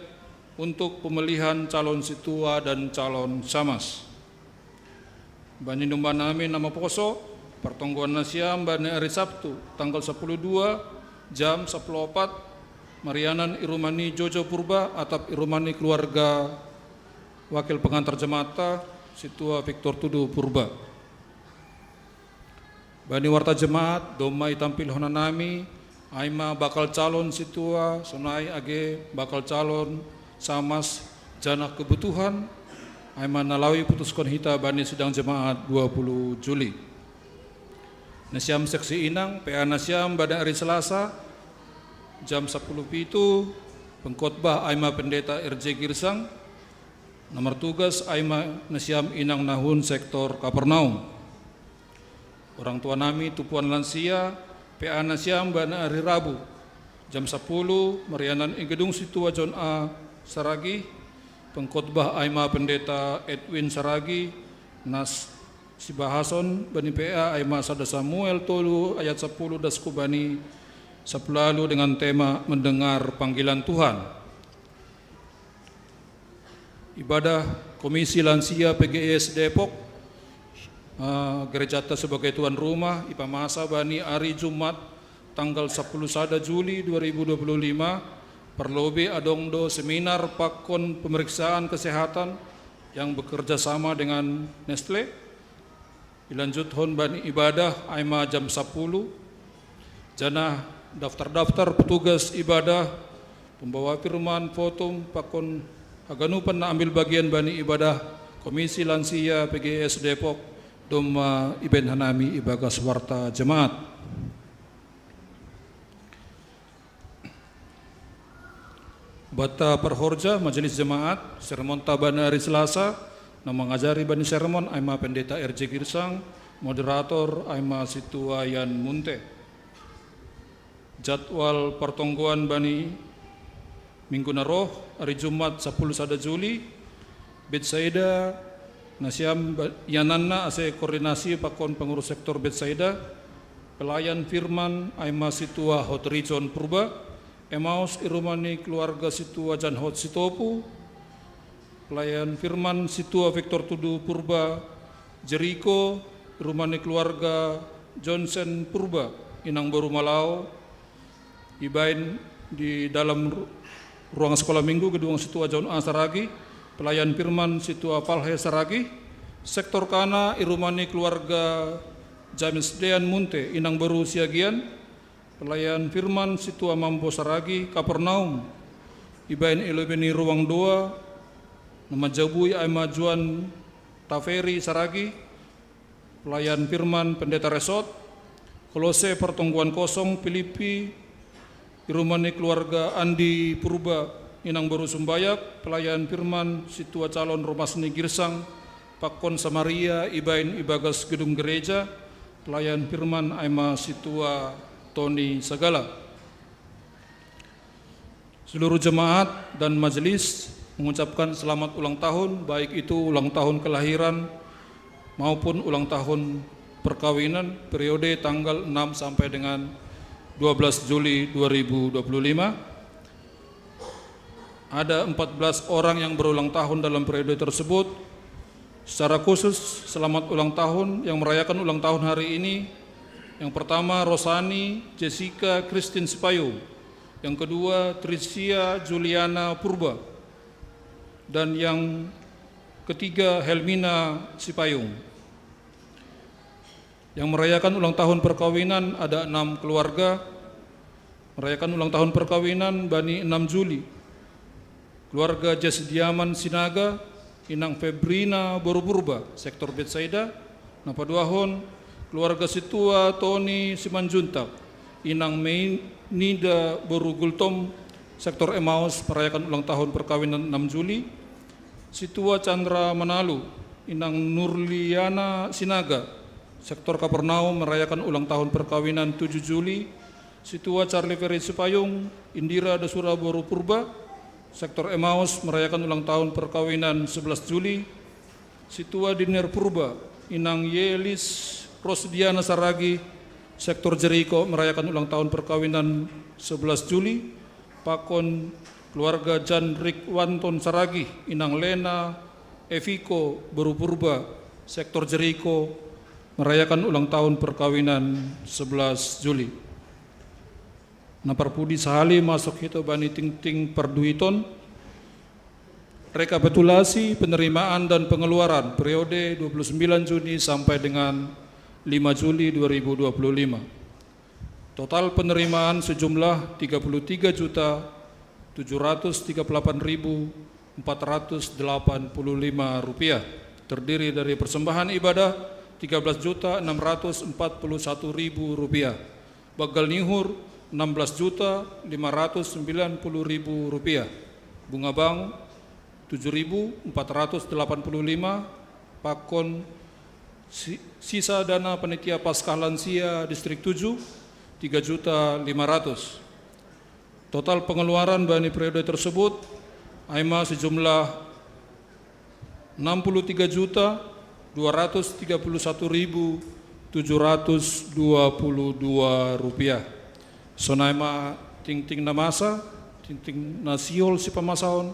untuk pemilihan calon situa dan calon samas. Bani numba nami na maposo, partonggoan nasiam bani ari Sabtu, tanggal sapuluh dua, jam sapuluh opat, marianan i rumah ni Jojo Purba atap i rumah ni keluarga wakil pengantar jemaatta, Situa Victor Tudu Purba. Bani warta jemaat, domma itampilhon nami, ai ma bakal calon situa, sonai age bakal calon samas, janah kebutuhan, ai ma na laho iputuskon hita bani sidang jemaat dua puluh Juli. Nasiam seksi inang, P A nasiam bani ari Selasa, jam sapuluh pitu, pengkhotbah ai ma Pendeta R J Girsang, na martugas ai ma nasiam inang na hun sektor Kapernaum. Orang tua nami tumpuan lansia, P A nasiam bani ari Rabu, jam sapuluh, marianan i gedung Situa John A Saragih, pengkhotbah ai ma Pendeta Edwin Saragih, nas-, Sibahason bani P A ai ma sada Samuel tolu ayat sapuluh das kubani sapuluh lalu dengan tema mendengar panggilan Tuhan. Ibadah Komisi Lansia P G S Depok, eh, gerejata sebagai tuan rumah, ipamasa bani ari Jumat tanggal sapuluh sada Juli dua ribu dua puluh lima, parlobe adong do seminar pakon pemeriksaan kesehatan yang bekerja sama dengan Nestle. Ilanjuthon bani ibadah ai ma jam sapuluh, janah daftar-daftar petugas ibadah, pembawa firman, fotum, pakon haganupan na ambil bagian bani ibadah Komisi Lansia P G S Depok, domma ibaen hanami ibagas warta jemaat. Banta parhorja, majelis jemaat, sermon ta bani ari Selasa, na mangajari bani sermon ai ma Pendeta R J Girsang, moderator ai ma Sintua Yan Munte. Jadwal partonggoan bani minggu na roh, ari Jumat sapuluh sada Juli, Betsaida, nasiam ba-, iananna ase koordinasi pakon pengurus sektor Betsaida, pelayan firman ai ma Sintua Hot Rijon Purba, Emaus i rumah ni keluarga Sintua Janhot Sitopu, pelayan firman Sintua Victor Tudu Purba, Jeriko, i rumah ni keluarga Johnson Purba, inang boru Malao, ibaen di dalam ru-, ruang sekolah minggu gedung Sintua John A Saragi, pelayan firman Sintua Palhe Saragi, sektor Kana i rumah ni keluarga James Dean Munte, inang boru Siagian, pelayan firman Sintua Mambo Saragi, Kapernaum, ibaen i lobei ni ruang dua, na manjabui ai ma Juan Taferi Saragi, pelayan firman Pendeta Resot, Kolose pertonggoan kosong, Filipi, i rumah ni keluarga Andi Purba, inang boru Sumbayak, pelayan firman Sintua Calon Romasni Girsang, pakon Samaria ibaen ibagas gedung gereja, pelayan firman ai ma Sintua Tony Sagala. Seluruh jemaat dan majelis mengucapkan selamat ulang tahun, baik itu ulang tahun kelahiran maupun ulang tahun perkawinan periode tanggal enam sampai dengan dua belas Juli dua ribu dua puluh lima. Ada empat belas orang yang berulang tahun dalam periode tersebut. Secara khusus, selamat ulang tahun yang merayakan ulang tahun hari ini. Yang pertama, Rosani Jessica Christine Sipayung. Yang kedua, Tricia Juliana Purba. Dan yang ketiga, Helmina Sipayung. Yang merayakan ulang tahun perkawinan ada enam keluarga. Merayakan ulang tahun perkawinan bani enam Juli. Keluarga Jas Diaman Sinaga, inang Febrina boru Purba, sektor Betsaida, na paduahon, keluarga Sintua Tony Simanjuntak, inang Meinida boru Gultom, sektor Emaus, merayakan ulang tahun perkawinan enam Juli. Sintua Chandra Manalu, inang Nurliana Sinaga, sektor Kapernaum, merayakan ulang tahun perkawinan tujuh Juli. Sintua Charlie Ferry Sipayung, Indira Dasura boru Purba, sektor Emaus, merayakan ulang tahun perkawinan sebelas Juli. Sintua Diner Purba, inang Yelis Rosdiana Saragi, sektor Jeriko, merayakan ulang tahun perkawinan sebelas Juli. Pakon keluarga Jan Rikwanton Saragi, inang Lena Eviko boru Purba, sektor Jeriko, merayakan ulang tahun perkawinan sebelas Juli. Na parpudi sahali masuk hita bani tingting parduiton. Rekapitulasi penerimaan dan pengeluaran periode dua puluh sembilan Juni sampai dengan lima Juli dua ribu dua puluh lima. Total penerimaan sejumlah tiga puluh tiga juta tujuh ratus tiga puluh delapan ribu empat ratus delapan puluh lima rupiah, terdiri dari persembahan ibadah tiga belas juta enam ratus empat puluh satu ribu rupiah, banggal ni uhur enam belas juta lima ratus sembilan puluh ribu rupiah, bunga bank tujuh ribu empat ratus delapan puluh lima, pakon si-, sisa dana panitia Paskah Lansia Distrik tujuh, tiga juta lima ratus. Total pengeluaran bani periode tersebut ai ma sejumlah enam puluh tiga juta dua ratus tiga puluh satu ribu tujuh ratus dua puluh dua rupiah. Sonai ma tingting na masa, tingting na sihol sipamasaon,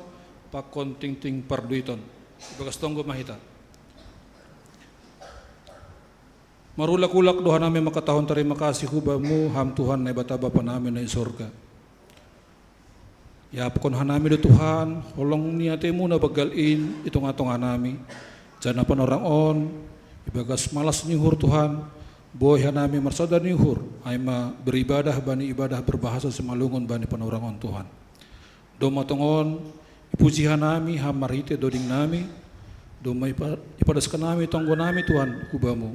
pakon tingting parduiton. Ibagas tonggo ma hita. Marulak-ulak do hanami mangkatahon tarima kasih hu Bamu, Ham Tuhan Naibata Bapa nami na i sorga. Iapkon hanami do Tuhan holong ni atei-Mu na banggal in i tongah-tongah nami, janah panorang on, ibagas malas ni uhur Tuhan, boi hanami marsada ni uhur, ai ma beribadah bani ibadah berbahasa Simalungun bani panorang on Tuhan. Domma tongon ipuji hanami Ham marhitei doding nami, domma ipa-, ipadaskon nami tonggo nami Tuhan hu Bamu.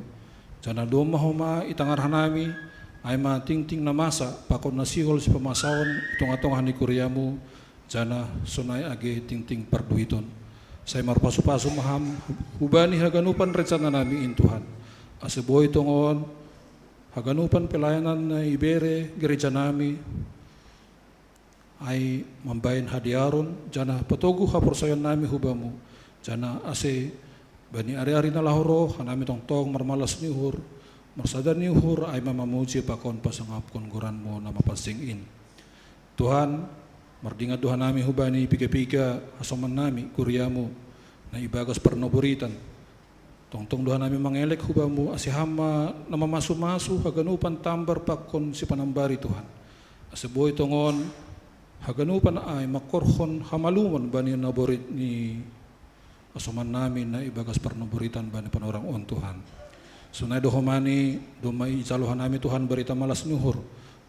Janah domma homa itangar hanami, ai ma tingting na masa pakon na sihol sipamasaon i tongah-tongah ni kuria-Mu, janah sonai age tingting parduiton. Sai marpasu-pasu ma Ham hubani haganupan rencana nami in Tuhan. Ase boi tongon haganupan pelayanan na ibere gereja nami, ai mambahen hadiaron, janah patoguh haporsayaon nami hu Bamu, janah ase bani ari-ari na laho roh, hanami tongtong marmalas ni uhur, marsada ni uhur, ai ma mamuji pakon pasangapkon goran-Mu na mapansing in. Tuhan, mardingat do hanami hubani piga-piga hasoman nami, kuria-Mu, na ibagas parnoboritan, tongtong do hanami mangelek hu Bamu, ase Ham ma na mamasu-masu haganupan tambar pakon sipanambari Tuhan. Ase boi tongon haganupan ai mangkorhon hamalumon bani naborit ni hasoman nami na ibagas parnoboritan bani panorang on Tuhan. Sonai do homa ni domma ijalo hanami Tuhan barita malas ni uhur,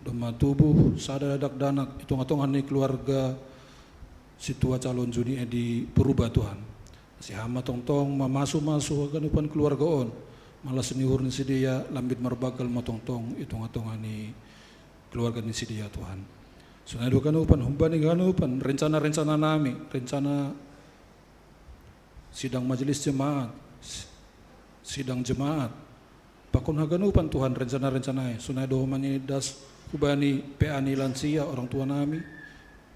domma tubuh sada dakdanak i tongah-tongah ni keluarga sintua calon juni edi Purba Tuhan. Ase Ham ma tongtong mamasu-masu haganupan keluarga on, malas ni uhur ni sidea lambin marbanggal ma tongtong i tongah-tongah ni keluarga ni sidea Tuhan. Sonai do haganupan, humbani haganupan rencana-rencana nami, rencana sidang majelis jemaat, sidang jemaat, pakon haganupan Tuhan rencana-rencana i, sonai do homa ni das hubani P A ni lansia orang tua nami,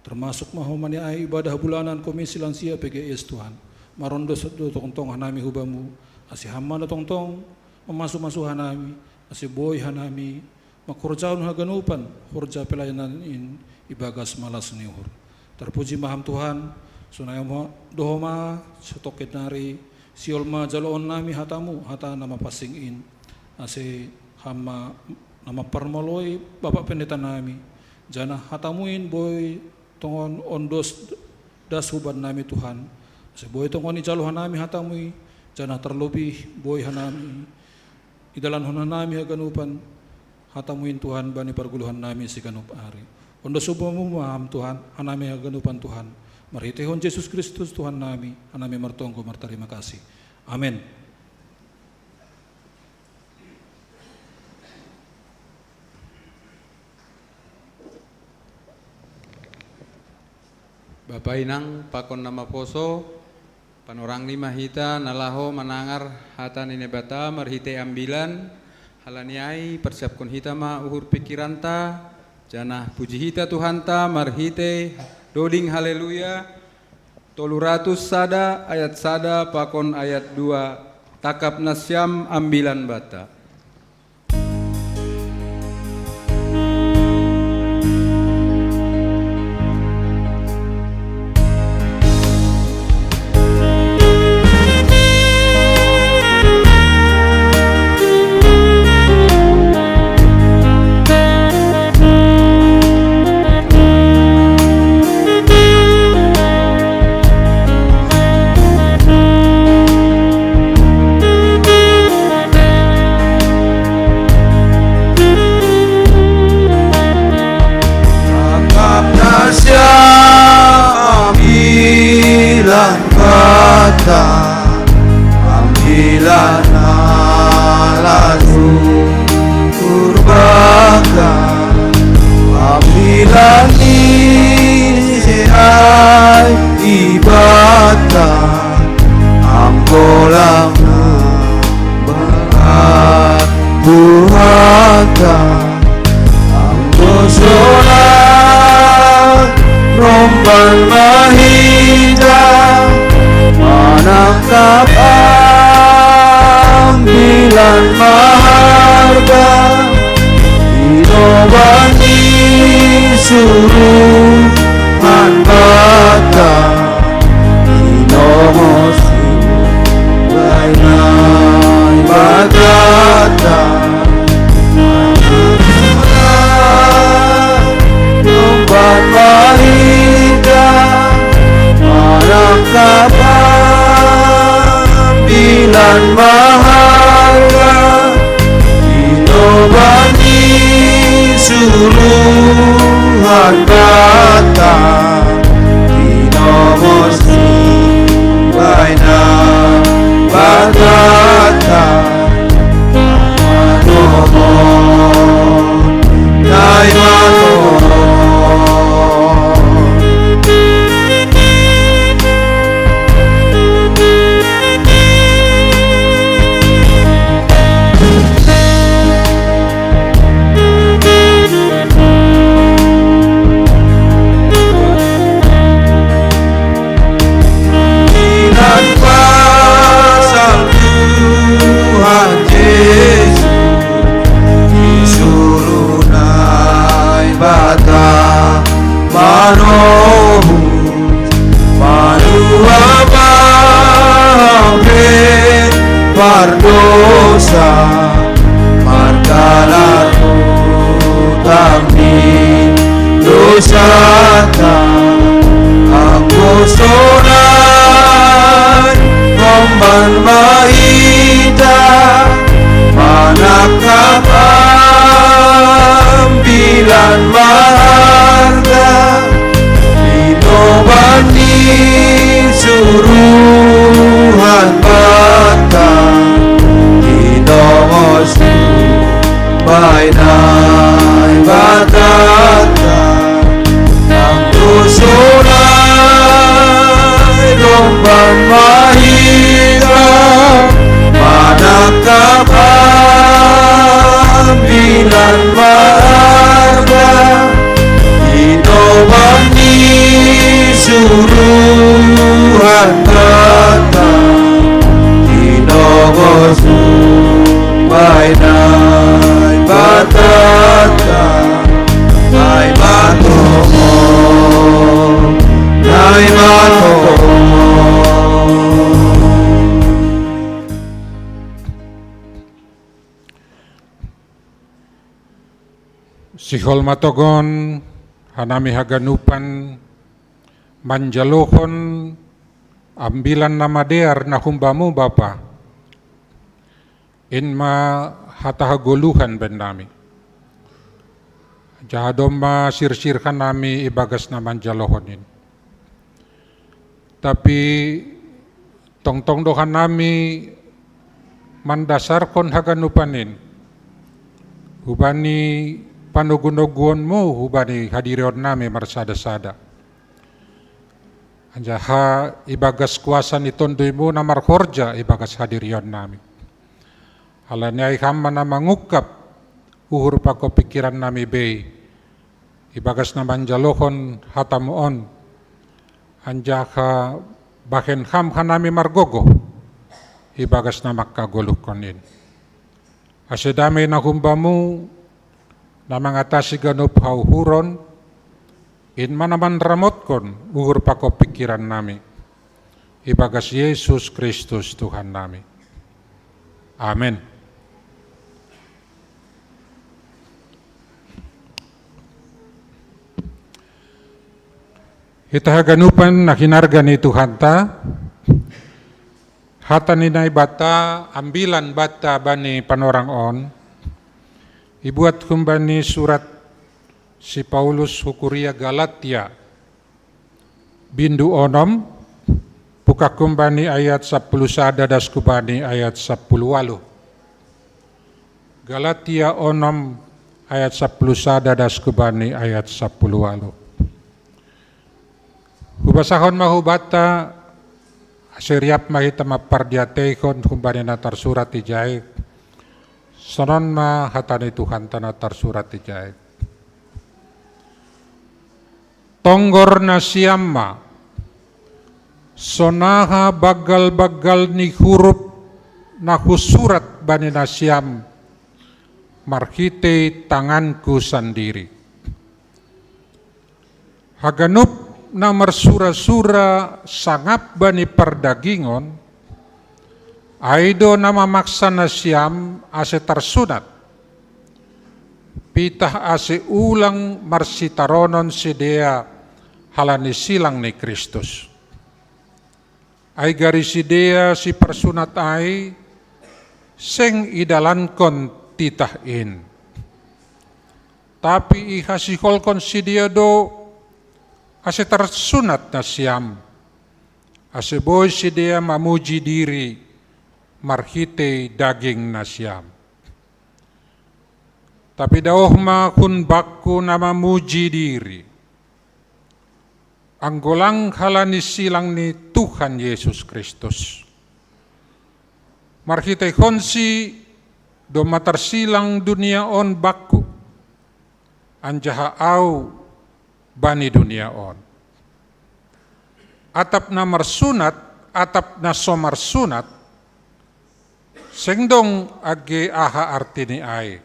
termasuk ma homa ni ai ibadah bulanan Komisi Lansia P G S Tuhan. Marondos do tongtong hanami hu Bamu, ase Ham ma na tongtong mamasu-masu hanami, ase boi hanami mangkorjahon haganupan horja pelayanan in ibagas malas ni uhur. Tarpuji ma Ham Tuhan, sonai do homa satongkin nari, sihol ma jaloon nami hata-Mu, hata na mapansing in, ase Ham ma na mamparmaloi Bapak Pendeta nami, janah hata-Mu in boi tongon ondos das huban nami Tuhan, ase boi tongon ijalo hanami hata-Mu i, janah tarlobih boi hanami idalankon hanami haganupan hata-Mu in Tuhan bani pargoluhan nami siganup ari. Ondos hubamu ma Ham Tuhan, hanami haganupan Tuhan. Marhiteihon Jesus Kristus Tuhan nami, hanami martonggo martarima kasih. Amen. Bapa inang pakon na maposo, panorang ni ma hita na laho manangar hata ni Naibata marhitei ambilan, halani ai parsiapkon hita ma uhur pingkiranta, janah puji hita Tuhanta marhitei doding haleluya, tolu ratus sada ayat sada pakon ayat dua, tangkap nasiam ambilan banta. Maharga, ino bani suruhan Bata, ino mosu bainai batata. Nomban marita, manangkap ambilan maharga, ino bani suruhan Bata, ino mosu bainai batata. Manomon, nai manomon. Inan pasal Tuhan Yesus, i surunai Bata manobu, manua babe pardosa, margalar hutang ni dosata. Anggo sonai nomban ma hita manangkap ambilan maharga, ino bani suruhan Bata, ino mosu bainai batata. Anggo sonai nomban ma hita manangkap ambilan maharga, ino bani suruhan Bata, ino mosu bainai batata. Nai manomon, nai manomon. Sihol ma tongon hanami haganupan manjalohon ambilan na madear na humbamu, Bapa. In ma hata hagoluhan bennami. Jaha domma sirsir hanami ibagas na manjalohon in. Tapi tongtong do hanami mandasarhon haganupan in hubani panogunoguonmu hubani hadirionnami marsada-sada. Anjaha ibagas kuasa ni Tonduymu na marhorja ibagas hadirionnami. Halani ai Ham ma na mangungkap uhur pakon pingkirannami bei, ibagas na manjalohon hatamu on, anjaha bahen Ham hanami margogoh, ibagas na mangkagoluhon in. Ase dame na humbamu, na mangatasi ganup hauhuron, in ma na manramotkon uhur pakon pingkirannami. Ibagas Jesus Kristus Tuhannami. Amen. Hita haganupan na hinarga ni Tuhanta, hata ni Naibata ambilan banta bani panorang on, ibuat humbani surat si Paulus hu kuria Galatia, bindu onom, pungkah humbani ayat sampulu sada das humbani ayat sampulu ualu. Galatia onom ayat sampulu sada das humbani ayat sampulu ualu. Hubasahon ma hubanta, ase riap ma hita mampardiateihon humbani na tarsurat ijai. Sonon ma hata ni Tuhanta na tarsurat ijai. Tonggor nasiam ma, sonaha banggal-banggal ni hurup na husurat bani nasiam marhitei tanganku sandiri. Haganup na marsura-sura sangap bani pardagingon, ai do na mamaksa nasiam ase tarsunat, pitah ase ulang marsitaronon sidea halani silang ni Kristus. Ai gari sidea siparsunat ai, seng idalankon titah in. Tapi ihasiholkon sidea do ase tarsunat nasiam, ase boi sidea mamuji diri marhitei daging nasiam. Tapi daoh ma hun bakku na mamuji diri, anggo lang halani silang ni Tuhan Jesus Kristus. Marhiteihonsi domma tarsilang dunia on bakku, anjaha au bani dunia on. Atap na marsunat, atap na so marsunat, seng dong age aha artini ai,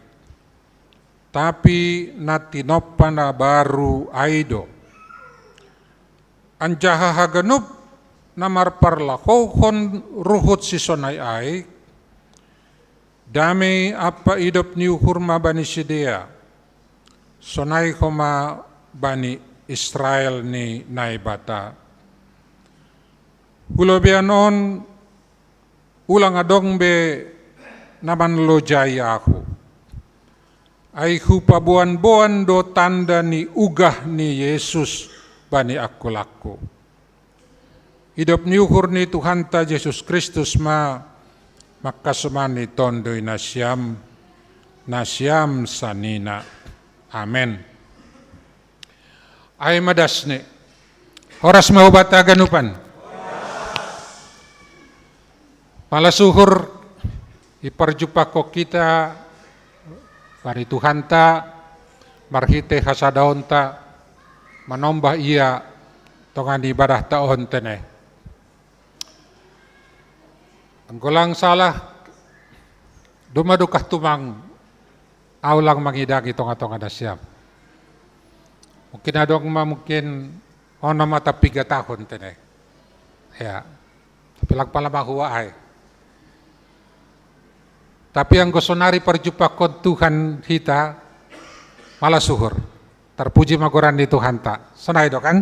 tapi na tinompa na baru ai do. Anjaha haganup na marparlahouhon ruhut sisonai ai, damei ampa idop ni uhur ma bani sidea, sonai homa bani Israel ni Naibata. Hulobeian on ulang adong be na manlojai ahu. Ai hupaboan-boan do tanda ni ugah ni Jesus bani angkulangku. Idop ni uhur ni Tuhanta Jesus Kristus ma mangkasomani tonduy nasiam, nasiam sanina. Amen. Ai ma dasni. Horas ma hubanta haganupan. Malas uhur iparjumpangkon hita bani Tuhanta marhitei hasadaonta manombah Ia tongan ibadahta on tene. Anggo lang salah, domma dukah tumang au lang mangidangi tonga-tonga nasiam. Mungkin adong ma mungkin onom atap piga tahun tene. Ya. Tapi lang pala mahua ai. Tapi anggo sonari parjumpangkon Tuhan hita, malas uhur. Tarpuji ma goran ni Tuhanta. Sonai do kan?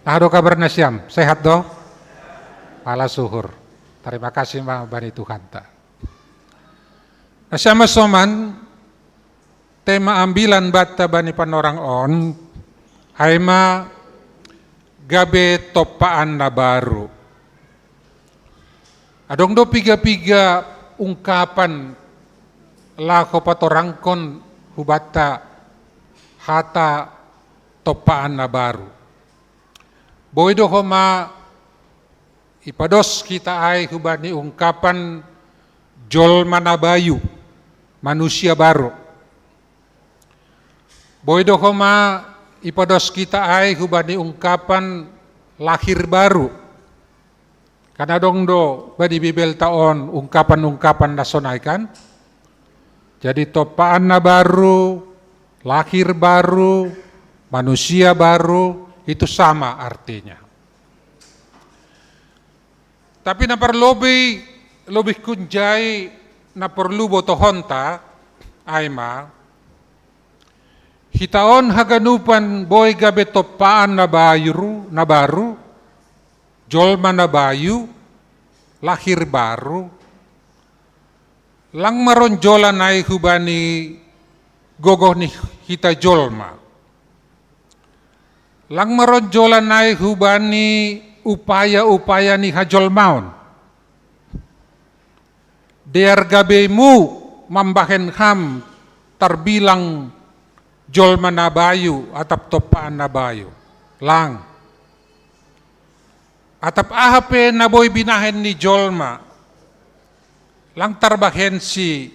Aha do kabar nasiam? Sehat do? Malas uhur. Tarima kasih ma bani Tuhanta. Nasiam ma soman, tema ambilan banta bani panorang on, ai ma gabe tompaan na baru. Adong do piga-piga ungkapan laho patorangkon hubanta hata tompaan na baru. Boi do homa ipados hita ai hubani ungkapan jolma na bayu, manusia baru. Boi do homa ipados hita ai hubani ungkapan lahir baru. Kan adong do bani Bibelta on ungkapan-ungkapan na sonai kan? Jadi tompaan na baru, lahir baru, manusia baru, itu sama artinya. Tapi na parlobei, lobih hunjai na porlu botohonta, ai ma, hita on haganupan boi gabe tompaan na baru, na baru, jolma na bayu, lahir baru, lang maronjolan ai hubani gogoh ni hita jolma. Lang maronjolan ai hubani upaya-upaya ni hajolmaon. Dear gabeimu mambahen ham tarbilang jolma na bayu atap tompaan na bayu. Lang. Atap aha pe na boi binahen ni jolma, lang tarbahensi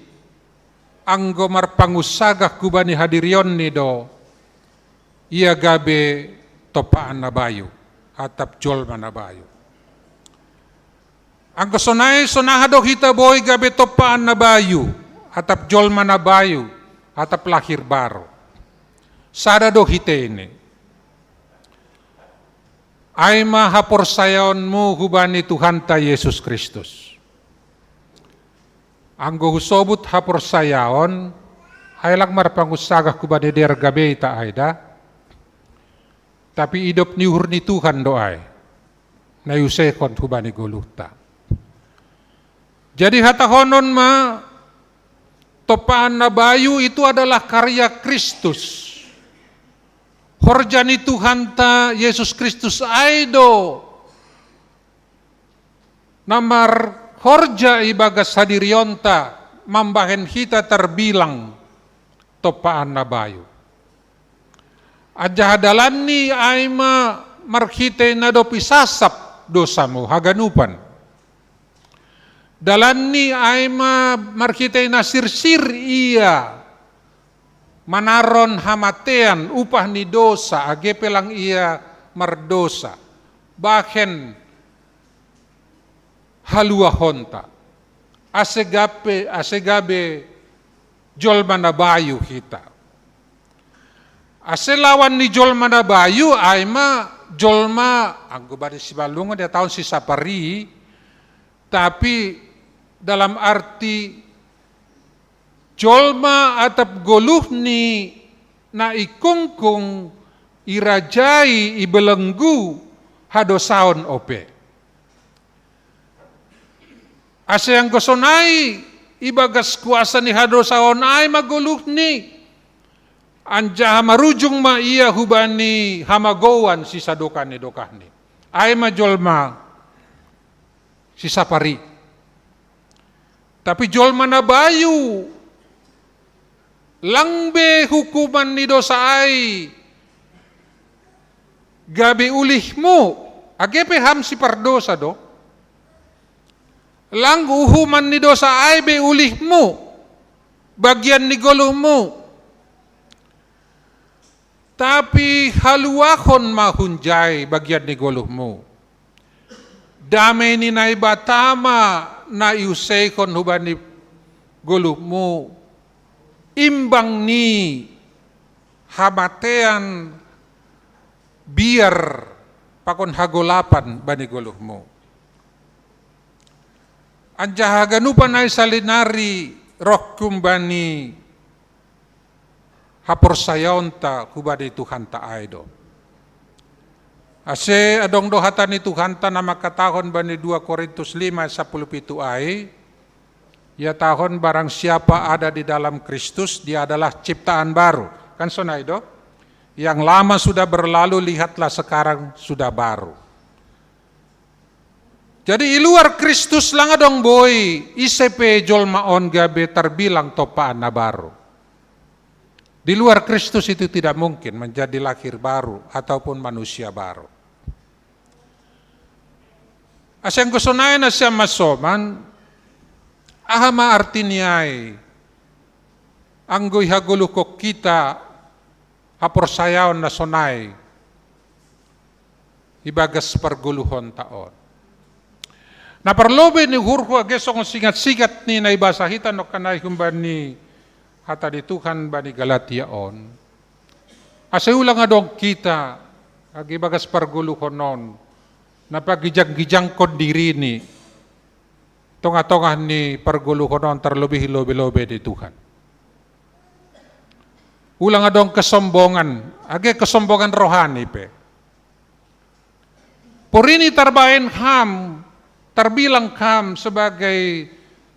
anggo marpangunsagah hubani hadirionni do ia gabe tompaan na bayu, atap jolma na bayu. Anggo sonai, sonaha do hita boi gabe tompaan na bayu, atap jolma na bayu, atap lahir baru? Sada do hita ini. Ai ma haporsayaonmu hubani Tuhanta Jesus Kristus. Anggo husobut haporsayaon, ai lang marpangunsagah hubani dear gabe ita ai da. Tapi idop ni uhur ni Tuhan do ai, na iusehon hubani goluhta. Jadi hatahonon ma, tompaan na bayu itu adalah karya Kristus. Horja ni Tuhanta Jesus Kristus ai do na marhorja ibagas hadirionta, mambahen hita tarbilang tompaan na bayu. Anjaha dalanni ai ma marhitei na dob isasap dosamu haganupan. Dalanni ai ma marhitei na sirsir ia manaron hamatean, upah ni dosa, age pe lang ia mardosa. Bahen haluahonta, ase gabe, ase gabe jolma na bayu hita. Ase lawan ni jolma na bayu ai ma jolma, anggo bani Simalungun ihatahon sisapari, tapi dalam arti jolma atap goluhni na ikungkung, irajai, ibelenggu hadosaon ope. Ase anggo sonai, ibagas kuasa ni hadosaon ai ma goluhni, anjaha marujung ma ia hubani hamagouan sisadokah ni dokahni. Ai ma jolma sisapari. Tapi jolma na bayu, lang be hukuman ni dosa ai gabe ulihmu, age pe ham sipardosa do. Lang uhuman ni dosa ai be ulihmu, bagian ni goluhmu. Tapi haluahon ma hunjai bagian ni goluhmu. Dame ni Naibata ma na iuseihon hubani goluhmu, imbang ni hamatean, biar pakon hagolapan bani goluhmu. Anjaha haganupan ai salinari rohku bani haporsayaonta hubani Tuhanta ai do. Ase adong do hata ni Tuhanta na mangkatahon bani dua Korintus lima sapuluh pitu ai, ihatahon barang siapa ada di dalam Kristus, dia adalah ciptaan baru. Kan sonai do? Yang lama sudah berlalu, lihatlah sekarang sudah baru. Jadi i luar Kristus lang adong boi ise pe jolma on gabe tarbilang tompaan na baru. Di luar Kristus itu tidak mungkin menjadi lahir baru ataupun manusia baru. Ase anggo sonai nasiam masoman, aha ma artini ai anggo ihagoluhkon hita haporsayaon na sonai ibagas pargoluhonta on? Na parlobei ni uhurhu age songon singat-singat ni na ibasa hita nongkan ai humbani hata ni Tuhan bani Galatia on. Ase ulang adong hita age ibagas pargoluhon on na pagijang-gijangkon dirini tongah-tongah ni pargoluhon on, tarlobih lobe-lobe ni Tuhan. Ulang adong kesombongan, age kesombongan rohani pe. Porini tarbaen ham, tarbilang ham sebagai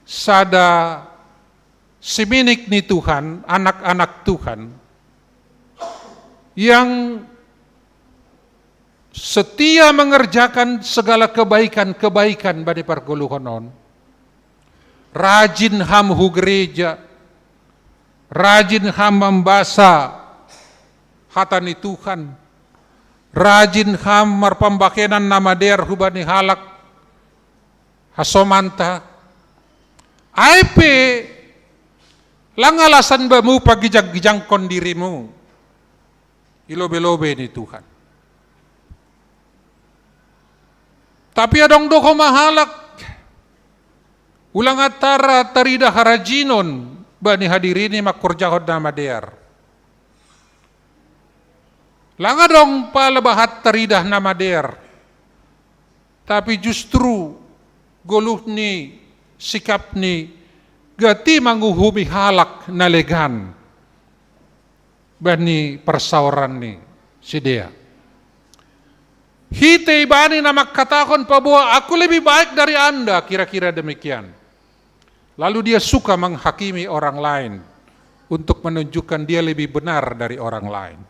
sada siminik ni Tuhan, anak-anak Tuhan, yang setia mengerjakan segala kebaikan-kebaikan bani pargoluhon on. Rajin ham hu gereja, rajin ham mambasa hata ni Tuhan, rajin ham marpambahenan na madear hubani halak hasomanta. Ai pe lang alasan bamu pagijang-gijangkon dirimu i lobe-lobe ni Tuhan. Tapi adong do homa halak Ulang antara tarida harajinon bani hadirini mangkorjahon na madear. Lang adong pala bahat tarida na madear, tapi justru goluhni, sikapni, gati manguhumi halak na legan bani parsaoran ni sidea. Hita ibani na mangkatahon paboa, "Aku lebih baik dari Anda," kira-kira demikian. Lalu dia suka menghakimi orang lain untuk menunjukkan dia lebih benar dari orang lain.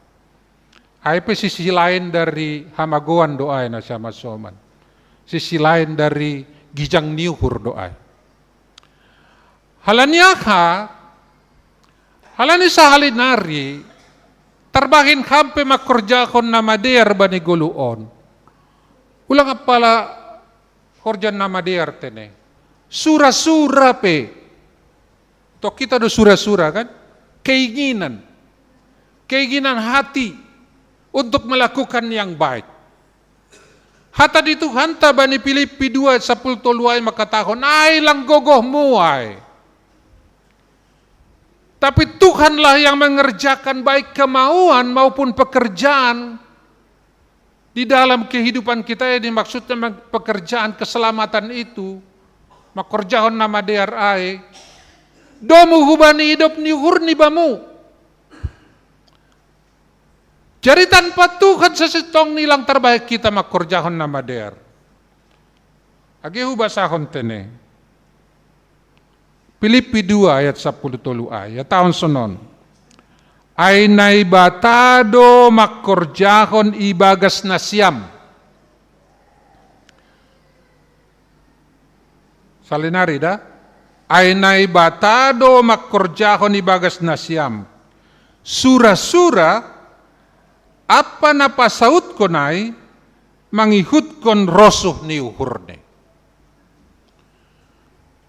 Ai pe sisi lain dari hamagoan do ai na sian masoman. Sisi lain dari gijang ni uhur do ai. Halani aha? Halani sahali nari tarbahen ham pe mangkorjahon na madear bani goluh on. Ulang apala horja na madear tene. Sura-sura pe. Tong hita do sura-sura, kan? Keinginan. Keinginan hati untuk melakukan yang baik. Hata ni Tuhanta bani Pilippi dua sapuluh tolu ai mangkatahon, "Ai lang gogohmu ai." Tapi Tuhanlah yang mengerjakan baik kemauan maupun pekerjaan di dalam kehidupan kita ini, maksudnya meng-, pekerjaan keselamatan itu, mangkorjahon na madear ai, domu hubani idop ni uhur ni bamu. Jadi tanpa Tuhan sasintongni lang tarbahen hita mangkorjahon na madear. Age hubasahon tene. Pilippi dua ayat sapuluh tolu ai, ia taon sonon. Ai Naibata do mangkorjahon ibagas nasiam. Salinari da, ai Naibata do mangkorjahon ibagas nasiam. Sura-sura, ampa na pasautkon ai, mangihutkon rosuh ni uhurni.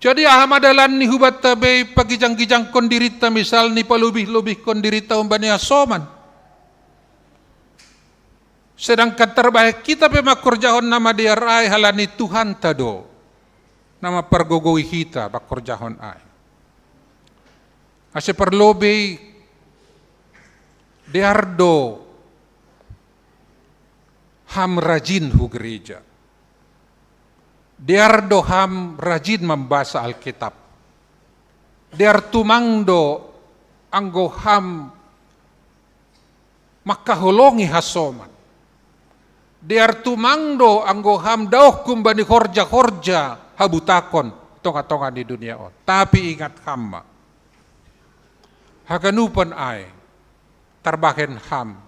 Jadi aha ma dalanni hubanta be pagijang-gijangkon dirinta, misalni palobih-lobihkon dirinta humbani hasoman. Sedangkan tarbahen hita pe mangkorjahon na madear ai halani Tuhanta do na mampargogoi hita mangkorjahon ai. Ase parlobei, dear do ham rajin hu gereja. Dear do ham rajin mambasa Alkitab. Dear tumang do anggo ham mangkaholongi hasoman. Dear tumang do anggo ham daoh humbani horja-horja habutakon tonga-tonga ni dunia on. Tapi ingat ham ma, haganupan ai tarbahen ham,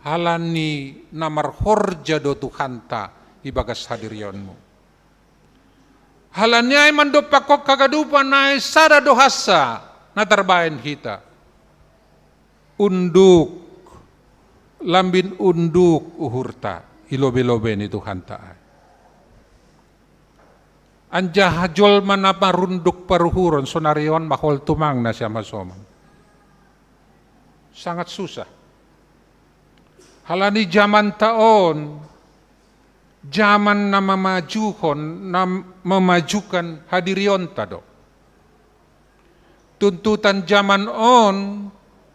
halani na marhorja do Tuhanta ibagas hadirionmu. Halani ai mandompakkon haganupan ai sada do hansa na tarbahen hita. Unduk, lambin unduk uhurta i lobe-lobe ni Tuhanta ai. Anjaha jolma na marunduk paruhuron sonari on mahol tumang na sian hasoman. Sangat susah. Halani jamanta on, jaman na mamajuhon, na memajukan hadirionta do. Tuntutan jaman on,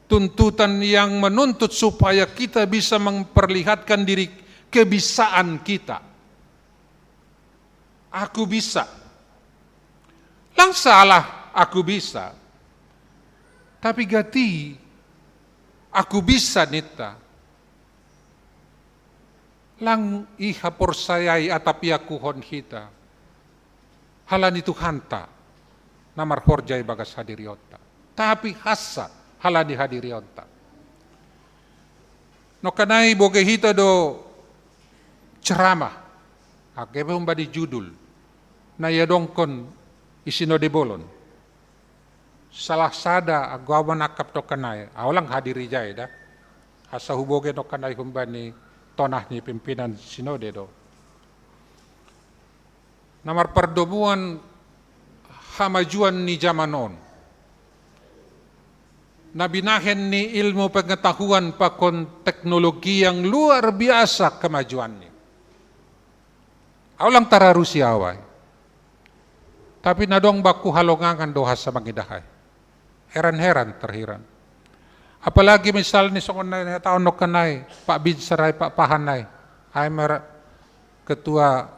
tuntutan yang menuntut supaya kita bisa memperlihatkan diri, kebisaan kita. Aku bisa. Lang salah, aku bisa. Tapi gati, aku bisa ninta. Lang i haporsayai atap iakuhon hita. Halani Tuhanta na marhorja ibagas hadirionta. Tapi hansa halani hadirionta. Nongkanai boge hita do ceramah. Age pe humbani judul na iadongkon i sinode bolon. Salah sada anggo au manangkap nongkanai, au lang hadir i jai da. Asa huboge nongkanai humbani tonah ni pimpinan sinode do. Na marpardomuan hamajuan ni jaman on. Na binahen ni ilmu pengetahuan pakon teknologi yang luar biasa kemajuannya. Au lang tararusi au ai. Tapi na dong baku halongangan do hasa mangidah ai. Heran-heran terhiran. Apalagi misal ni songon na taon nongkan ai, Pak Binsar ai, Pak Pahan ai. Ai mer ketua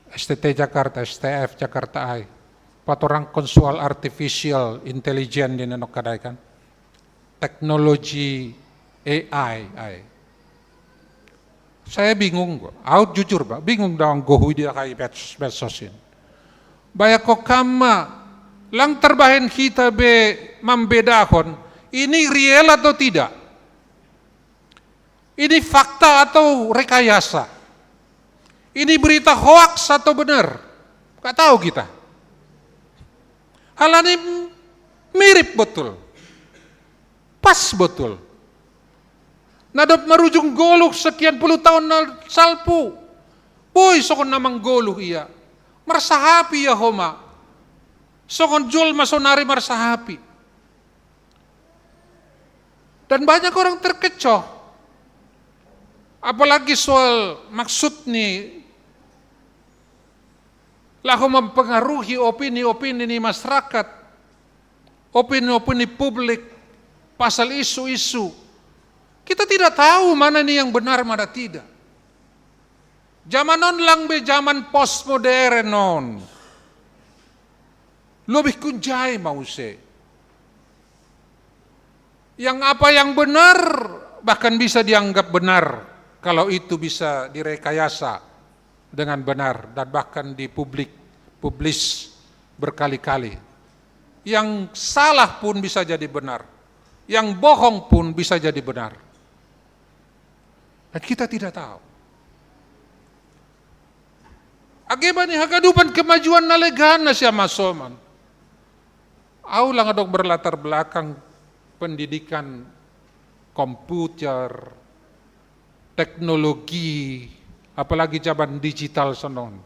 S T T Jakarta, S T F Jakarta ai. Patorangkon soal artificial intelligence di na nongkan ai kan. Teknologi A I ai. Saya bingung, au jujur, Pak, bingung daong gohu di kai medsos, medsos ini. Baya ko kamma, lang terbahen kita be mambedahon, ini real atau tidak? Ini fakta atau rekayasa? Ini berita hoax atau benar? Gak tahu kita. Halani mirip betul. Pas betul. Na dob marujung goluh sekian puluh tahun na salpu. Boi songon na manggoluh ia. Marsahapi ia homa. Songon jolma sonari marsahapi. Dan banyak orang terkecoh. Apalagi soal maksud ni laho mempengaruhi opini-opini ni masyarakat, opini-opini publik, pasal isu-isu. Kita tidak tahu mana ini yang benar, mana tidak. Zaman on lang be zaman postmodern on. Lebih kunjai mau se. Yang apa yang benar bahkan bisa dianggap benar kalau itu bisa direkayasa dengan benar dan bahkan dipublik publis berkali-kali. Yang salah pun bisa jadi benar, yang bohong pun bisa jadi benar. Dan kita tidak tahu. Age bani hagadupan kemajuan na legan na sian masoman. Au lang adong berlatar belakang pendidikan komputer, teknologi, apalagi zaman digital sonon.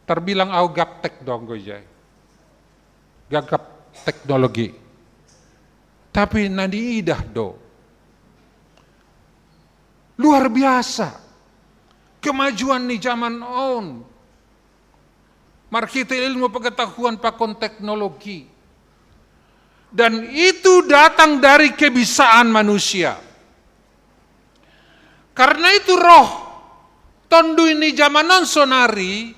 Terbilang au gaptek dong gojai. Gagap teknologi. Tapi na niidah do. Luar biasa. Kemajuan ni zaman on. Marhite ilmu pengetahuan pakon teknologi. Dan itu datang dari kebisaan manusia. Karena itu roh tondui ni zaman on sonari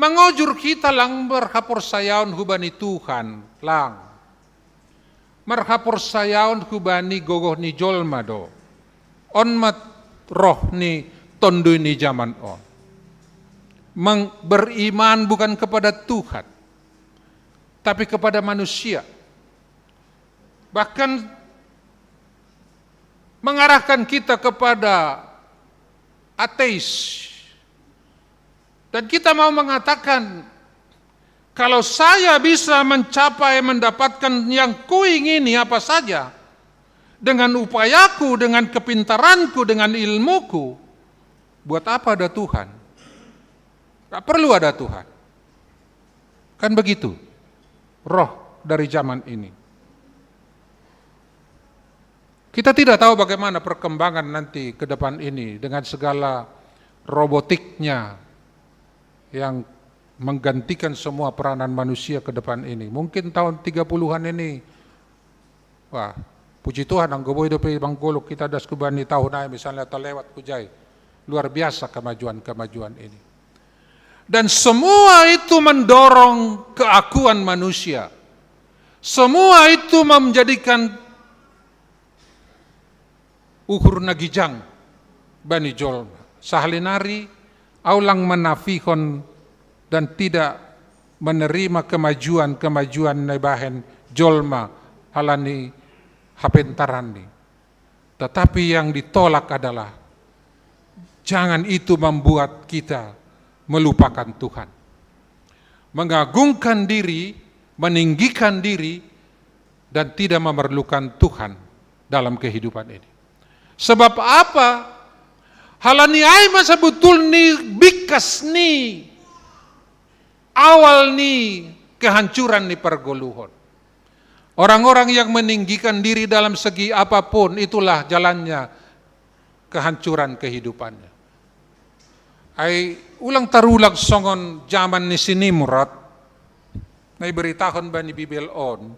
mangojur kita lang marhaporsayaon hubani Tuhan lang. Marhaporsayaon hubani gogoh ni jolma do. On ma roh ni tondui ni zaman on. Meng-, beriman bukan kepada Tuhan, tapi kepada manusia. Bahkan mengarahkan kita kepada ateis. Dan kita mau mengatakan, kalau saya bisa mencapai mendapatkan yang kuingini apa saja, dengan upayaku, dengan kepintaranku, dengan ilmuku, buat apa ada Tuhan? Tak perlu ada Tuhan. Kan begitu roh dari zaman ini. Kita tidak tahu bagaimana perkembangan nanti ke depan ini dengan segala robotiknya yang menggantikan semua peranan manusia ke depan ini. Mungkin tahun tiga puluhan ini, wah, puji Tuhan, anggo boi dope manggoluh kita das hubani tahun ai misalnya terlewat hujai. Luar biasa kemajuan-kemajuan ini. Dan semua itu mendorong keakuan manusia. Semua itu menjadikan uhur na gijang bani jolma. Sahali nari, au lang manafihon dan tidak menerima kemajuan-kemajuan na ibahen jolma halani hapentaranni. Tetapi yang ditolak adalah jangan itu membuat kita melupakan Tuhan. Mengagungkan diri, meninggikan diri, dan tidak memerlukan Tuhan dalam kehidupan ini. Sebab apa? Halani ai ma sebetulni bingkas ni awal ni kehancuran ni pargoluhon. Orang-orang yang meninggikan diri dalam segi apapun, itulah jalannya kehancuran kehidupannya. Ai ulang tarulang songon zaman ni si Nimrod, Nah, iberitakan bani Bibel on,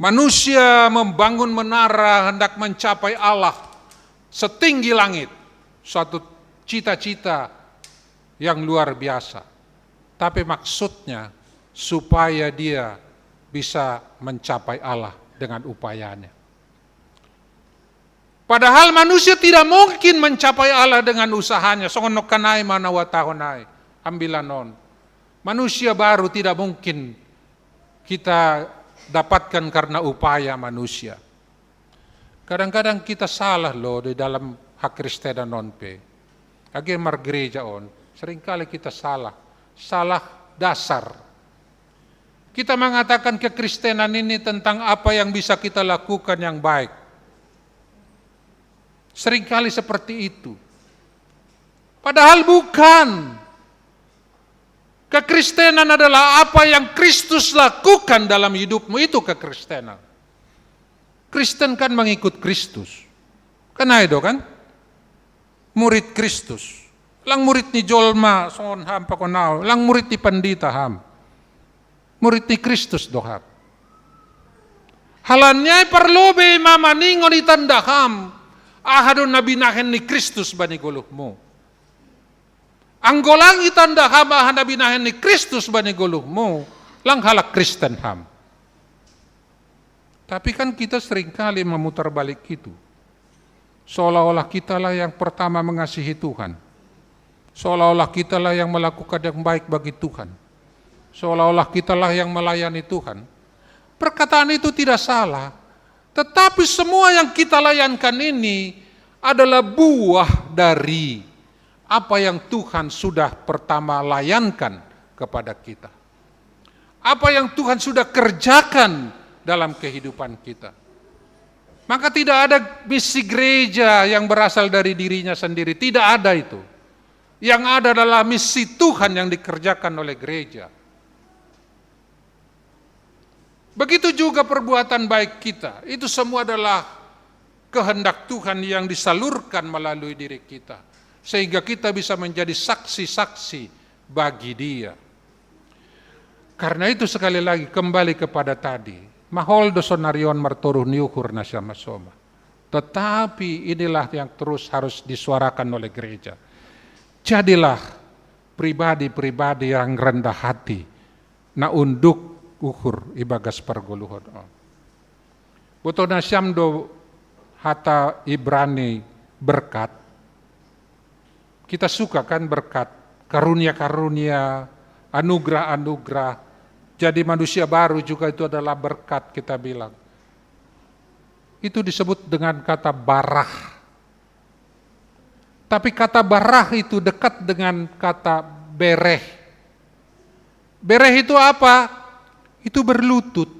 manusia membangun menara hendak mencapai Allah setinggi langit, suatu cita-cita yang luar biasa. Tapi maksudnya supaya dia bisa mencapai Allah dengan upayanya. Padahal manusia tidak mungkin mencapai Allah dengan usahanya. Songon nokkanai mana watahonai ambilan on. Manusia baru tidak mungkin kita dapatkan karena upaya manusia. Kadang-kadang kita salah loh di dalam hakristenan on pe. Age margereja on, seringkali kita salah. Salah dasar. Kita mengatakan kekristenan ini tentang apa yang bisa kita lakukan yang baik. Seringkali seperti itu. Padahal bukan. Kekristenan adalah apa yang Kristus lakukan dalam hidupmu, itu kekristenan. Kristen kan mengikut Kristus. Kan ai do kan? Murid Kristus. Lang murid ni jolma songon ham pakon au, lang murid ni pandita ham. Murid ni Kristus do ham. Halani ai parlobei ma maningon itanda ham aha do na binahen ni Kristus bani goluhmu. Anggo lang itanda ham aha na binahen ni Kristus bani goluhmu, lang halak Kristen ham. Tapi kan kita seringkali memutar balik itu. Seolah-olah kitalah yang pertama mengasihi Tuhan. Seolah-olah kitalah yang melakukan yang baik bagi Tuhan. Seolah-olah kitalah yang melayani Tuhan. Perkataan itu tidak salah. Tetapi semua yang kita layankan ini adalah buah dari apa yang Tuhan sudah pertama layankan kepada kita. Apa yang Tuhan sudah kerjakan dalam kehidupan kita. Maka tidak ada misi gereja yang berasal dari dirinya sendiri. Tidak ada itu. Yang ada adalah misi Tuhan yang dikerjakan oleh gereja. Begitu juga perbuatan baik kita. Itu semua adalah kehendak Tuhan yang disalurkan melalui diri kita. Sehingga kita bisa menjadi saksi-saksi bagi Dia. Karena itu sekali lagi kembali kepada tadi. Mahol do sonari on martoruh ni uhur na siama-soma. Tetapi inilah yang terus harus disuarakan oleh gereja. Jadilah pribadi-pribadi yang rendah hati, na unduk uhur ibagas pargoluhon on. Boto nasiam do hata Ibrani berkat. Kita suka kan berkat, karunia-karunia, anugerah-anugerah. Jadi manusia baru juga itu adalah berkat kita bilang. Itu disebut dengan kata barah. Tapi kata barah itu dekat dengan kata bereh. Bereh itu apa? Itu berlutut.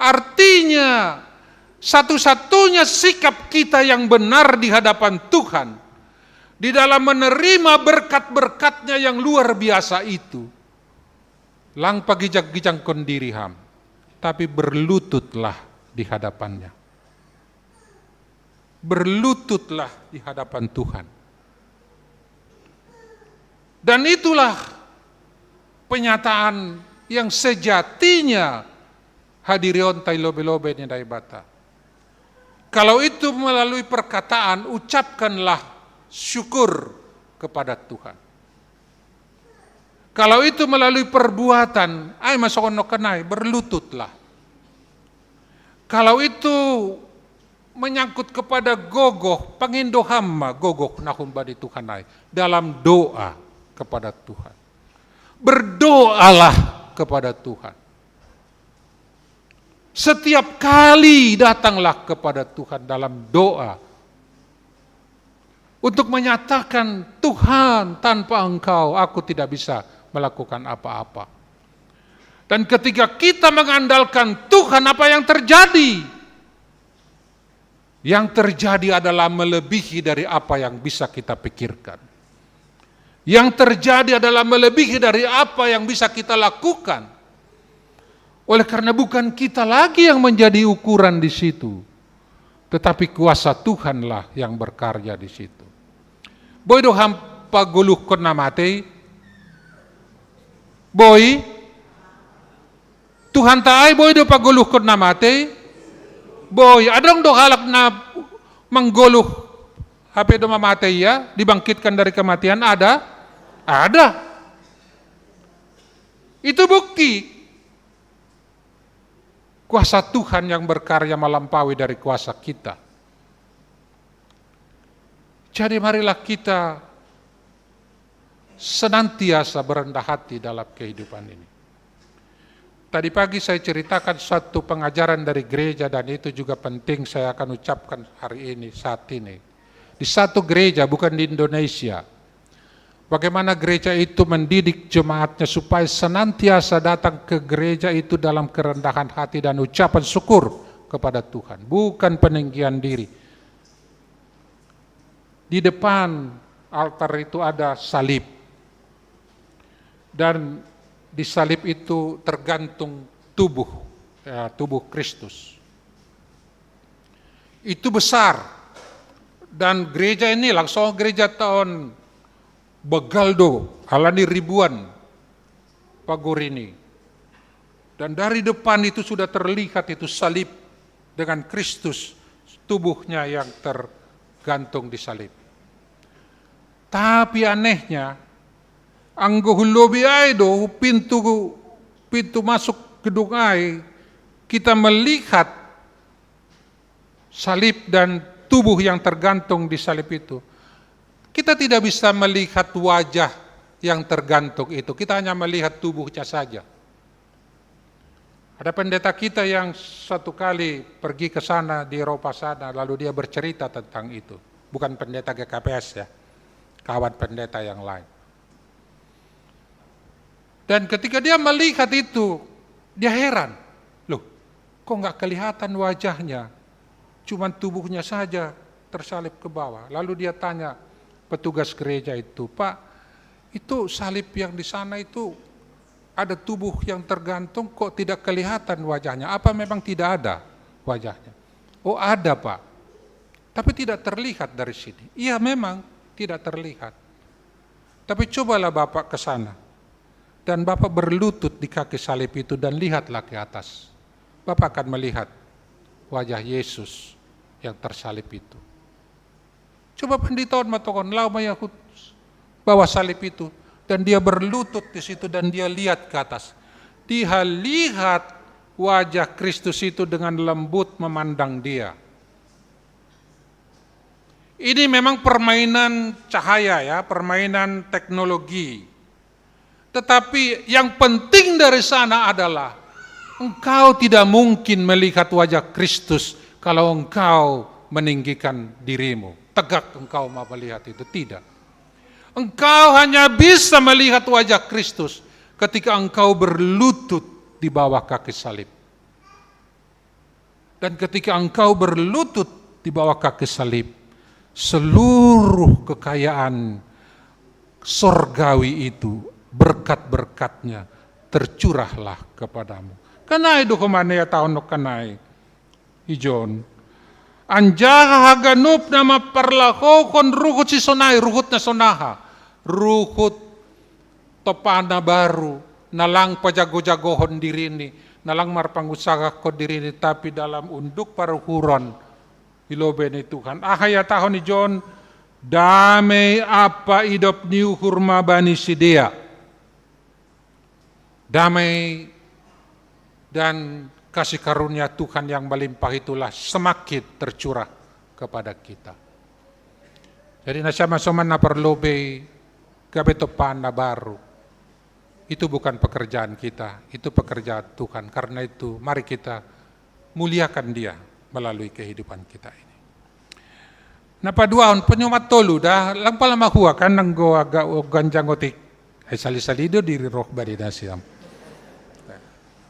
Artinya, satu-satunya sikap kita yang benar di hadapan Tuhan, di dalam menerima berkat-berkatnya yang luar biasa itu, lang pagijang-gijangkon diri ham, tapi berlututlah di hadapannya. Berlututlah di hadapan Tuhan. Dan itulah penyataan yang sejatinya hadirion tai lobe-lobe ni Naibata. Kalau itu melalui perkataan, ucapkanlah syukur kepada Tuhan. Kalau itu melalui perbuatan, ai masokon no kenai, berlututlah. Kalau itu menyangkut kepada gogoh, pangindo ham ma gogoh na humbani Tuhan ai dalam doa kepada Tuhan. Berdoalah kepada Tuhan. Setiap kali datanglah kepada Tuhan dalam doa untuk menyatakan, "Tuhan, tanpa Engkau aku tidak bisa melakukan apa-apa." Dan ketika kita mengandalkan Tuhan, apa yang terjadi? Yang terjadi adalah melebihi dari apa yang bisa kita pikirkan. Yang terjadi adalah melebihi dari apa yang bisa kita lakukan. Oleh karena bukan kita lagi yang menjadi ukuran di situ, tetapi kuasa Tuhanlah yang berkarya di situ. Boi do ham pagoluhkon na matei? Boi, Tuhanta ai boi do pagoluhkon na matei? Boi, adong do halak na manggoluh hape do mamatei ia, dibangkitkan dari kematian, ada? Ada. Itu bukti kuasa Tuhan yang berkarya melampaui dari kuasa kita. Jadi marilah kita senantiasa berendah hati dalam kehidupan ini. Tadi pagi saya ceritakan satu pengajaran dari gereja dan itu juga penting saya akan ucapkan hari ini, saat ini. Di satu gereja, bukan di Indonesia. Bagaimana gereja itu mendidik jemaatnya supaya senantiasa datang ke gereja itu dalam kerendahan hati dan ucapan syukur kepada Tuhan. Bukan peninggian diri. Di depan altar itu ada salib. Dan di salib itu tergantung tubuh, ya, tubuh Kristus. Itu besar. Dan gereja ini langsung gereja tahun begal do, alani ribuan pagorini. Dan dari depan itu sudah terlihat itu salib dengan Kristus, tubuhnya yang tergantung di salib. Tapi anehnya, anggo hulobi ai do pintu, pintu masuk gedung ai, kita melihat salib dan tubuh yang tergantung di salib itu. Kita tidak bisa melihat wajah yang tergantung itu. Kita hanya melihat tubuhnya saja. Ada pendeta kita yang satu kali pergi ke sana di Eropa sana, lalu dia bercerita tentang itu. Bukan pendeta G K P S ya, kawan pendeta yang lain. Dan ketika dia melihat itu, dia heran. Loh, kok nggak kelihatan wajahnya? Cuman tubuhnya saja tersalib ke bawah. Lalu dia tanya petugas gereja itu, "Pak, itu salib yang di sana itu ada tubuh yang tergantung, kok tidak kelihatan wajahnya? Apa memang tidak ada wajahnya?" "Oh, ada, Pak. Tapi tidak terlihat dari sini." "Iya, memang tidak terlihat. Tapi cobalah Bapak ke sana. Dan Bapak berlutut di kaki salib itu dan lihatlah ke atas. Bapak akan melihat wajah Yesus yang tersalib itu." Coba pendeta on matokan, laho ma ia hu bawah salib itu. Dan dia berlutut di situ dan dia lihat ke atas. Dia lihat wajah Kristus itu dengan lembut memandang dia. Ini memang permainan cahaya ya, permainan teknologi. Tetapi yang penting dari sana adalah engkau tidak mungkin melihat wajah Kristus kalau engkau meninggikan dirimu. Tegak engkau mau melihat itu, tidak. Engkau hanya bisa melihat wajah Kristus ketika engkau berlutut di bawah kaki salib. Dan ketika engkau berlutut di bawah kaki salib, seluruh kekayaan sorgawi itu, berkat-berkatnya tercurahlah kepadamu. Kanai do homa na ia taon, kanai, ijon. Anjaha haganup na mamparlahohon ruhut si sonai, ruhut na sonaha, ruhut topa na baru, na lang pajago-jagohon dirini, na lang marpangusahahon dirini, tapi dalam unduk paruhuron di lobei ni Tuhan. Aha ia taon ijon? Damei ampa idop ni uhur ma bani sidea. Damai dan kasih karunia Tuhan yang melimpah itulah semakin tercurah kepada kita. Jadi na sian ma soman na parlobei, gabe topa na baru. Itu bukan pekerjaan kita, itu pekerjaan Tuhan. Karena itu mari kita muliakan Dia melalui kehidupan kita ini. Na paduahon, ponyomat tolu da, lang pala mahua kan anggo aga ganjang otik. Ai sali-sali do diri roh bani nasiam.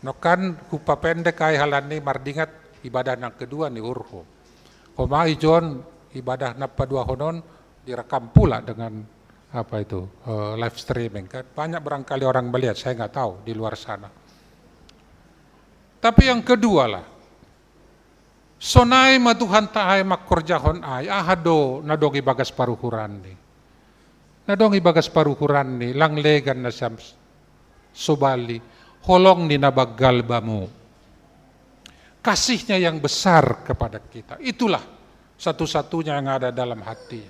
Nongkan hupapendek ai halani mardingat ibadah na kedua ni uhurhu. Homa ijon ibadah na paduahon on direkam pula dengan apa itu, eh, live streaming kan. Banyak barangkali orang melihat, saya nggak tahu di luar sana. Tapi yang kedua lah, sonai ma Tuhanta ai mangkorjahon ai, aha do na dong ibagas paruhuranni? Na dong ibagas paruhuranni, lang legan nasiam. Sobali, holong ni na banggal bamu. Kasihnya yang besar kepada kita. Itulah satu-satunya yang ada dalam hati.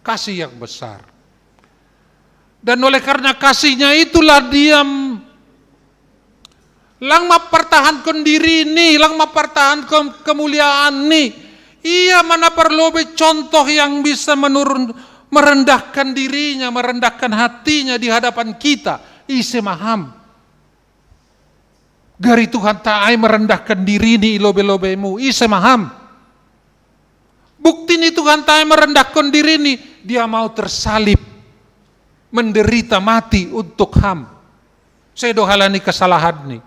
Kasih yang besar. Dan oleh karena kasihnya itulah dia m-, lang mapartahankon diri ni, lang mapartahankon kemuliaan ni. Ia mana parlobei contoh yang bisa menurun, merendahkan dirinya, merendahkan hatinya di hadapan kita. Ise ma ham. Gari Tuhanta ai merendahkan diri ni i lobei-lobeimu. Ise ma ham. Bukti ni Tuhanta ai merendahkan diri ni, dia mau tersalib, menderita mati untuk ham. Sedo halani kesalahan ni.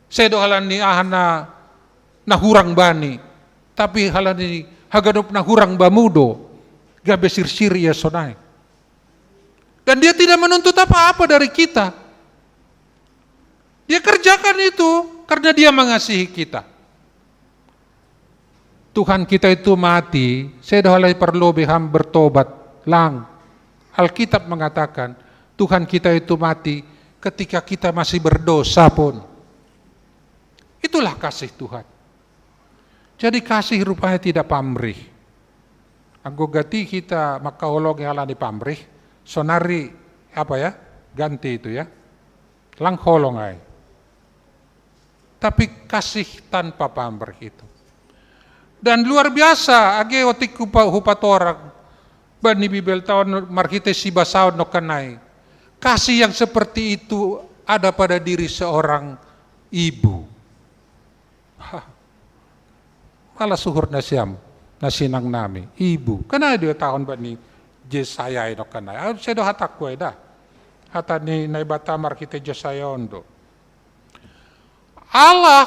Sedo halani aha na, na hurang bani. Tapi halani haganup na hurang bamu do. Gabe sirsir ia sonai. Dan dia tidak menuntut apa-apa dari kita. Dia kerjakan itu karena dia mengasihi kita. Tuhan kita itu mati, sedo halai parlobei ham bertobat, lang. Alkitab mengatakan, Tuhan kita itu mati ketika kita masih berdosa pun. Itulah kasih Tuhan. Jadi kasih rupanya tidak pamrih. Anggo gati kita mangkaholongi halani pamrih, sonari apa ya, ganti itu ya, lang holong ai. Tapi kasih tanpa pamrih itu. Dan luar biasa, age otik hupa-, hupatorang, bani Bibelta on marhite sibasaon nongkan ai. Kasih yang seperti itu ada pada diri seorang ibu. Hah. Malas uhur nasiam, nasinang nami, ibu. Kan ai dihatahon bani Jesaya i nongkan ai. Au sedo hatangku ai da. Hata ni Naibata marhite Jesaya on do. Allah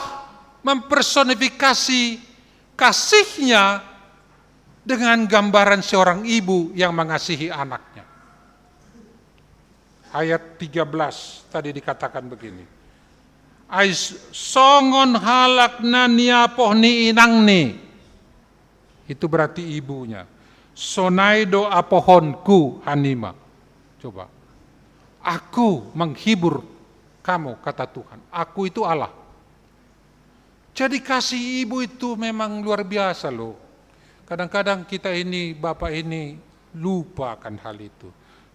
mempersonifikasi kasihnya dengan gambaran seorang ibu yang mengasihi anaknya. Ayat tiga belas tadi dikatakan begini. Ai s-, songon halak na niapoh ni inangni. Itu berarti ibunya. Sonai do apohonku hanima. Coba. Aku menghibur kamu, kata Tuhan. Aku itu Allah. Jadi kasih ibu itu memang luar biasa loh. Kadang-kadang kita ini, bapak ini, lupa akan hal itu.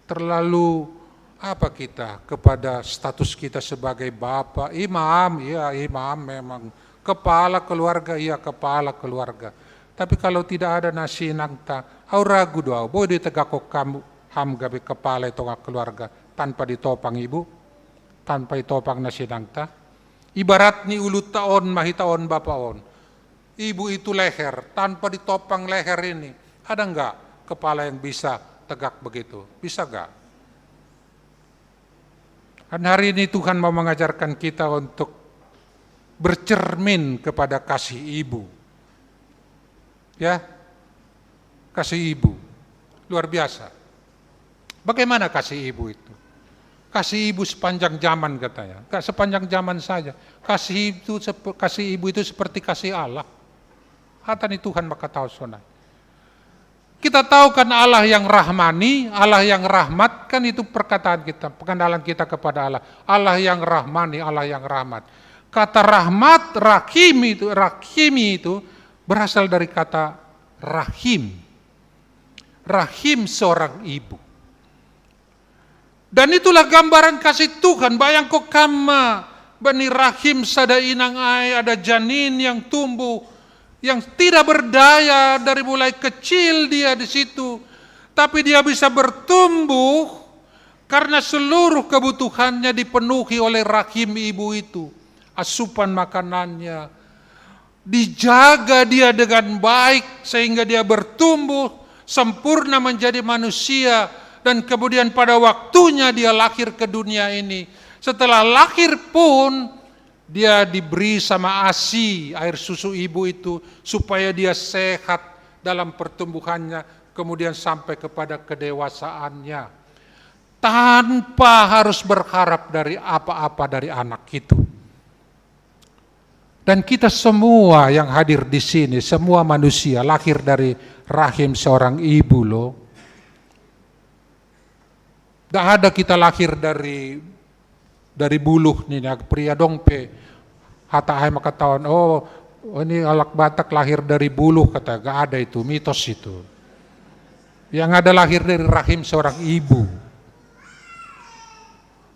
Terlalu apa kita kepada status kita sebagai bapak, imam, iya imam memang. Kepala keluarga, iya kepala keluarga. Tapi kalau tidak ada nasinangta, au ragu do au, boi do itegak ho kamu, ham gabe kepala i tonga keluarga, tanpa ditopang ibu, tanpa ditopang nasinangta. Ibarat ni ulunta on ma hita on bapa on. Ibu itu leher, tanpa ditopang leher ini, ada nggak kepala yang bisa tegak begitu? Bisa nggak? Dan hari ini Tuhan mau mengajarkan kita untuk bercermin kepada kasih ibu. Ya, kasih ibu. Luar biasa. Bagaimana kasih ibu itu? Kasih ibu sepanjang zaman katanya. Enggak sepanjang zaman saja. Kasih itu sep-, kasih ibu itu seperti kasih Allah. Hata ni Tuhan maka tahu sonai. Kita tahu kan Allah yang rahmani, Allah yang rahmat, kan itu perkataan kita, pengenalan kita kepada Allah. Allah yang rahmani, Allah yang rahmat. Kata rahmat, rahim itu, rahimi itu berasal dari kata rahim. Rahim seorang ibu. Dan itulah gambaran kasih Tuhan. Bayangko kam ma, bani rahim sada inang ai ada janin yang tumbuh, yang tidak berdaya dari mulai kecil dia di situ. Tapi dia bisa bertumbuh karena seluruh kebutuhannya dipenuhi oleh rahim ibu itu. Asupan makanannya, dijaga dia dengan baik sehingga dia bertumbuh sempurna menjadi manusia, dan kemudian pada waktunya dia lahir ke dunia ini. Setelah lahir pun dia diberi sama ASI, air susu ibu itu, supaya dia sehat dalam pertumbuhannya, kemudian sampai kepada kedewasaannya, tanpa harus berharap dari apa-apa dari anak itu. Dan kita semua yang hadir di sini, semua manusia lahir dari rahim seorang ibu loh. Tidak ada kita lahir dari Dari buluh nih, nah, pria dong pe hata ai maka taon, oh, ini anak Batak lahir dari buluh, kata, gak ada itu, mitos itu. Yang ada lahir dari rahim seorang ibu.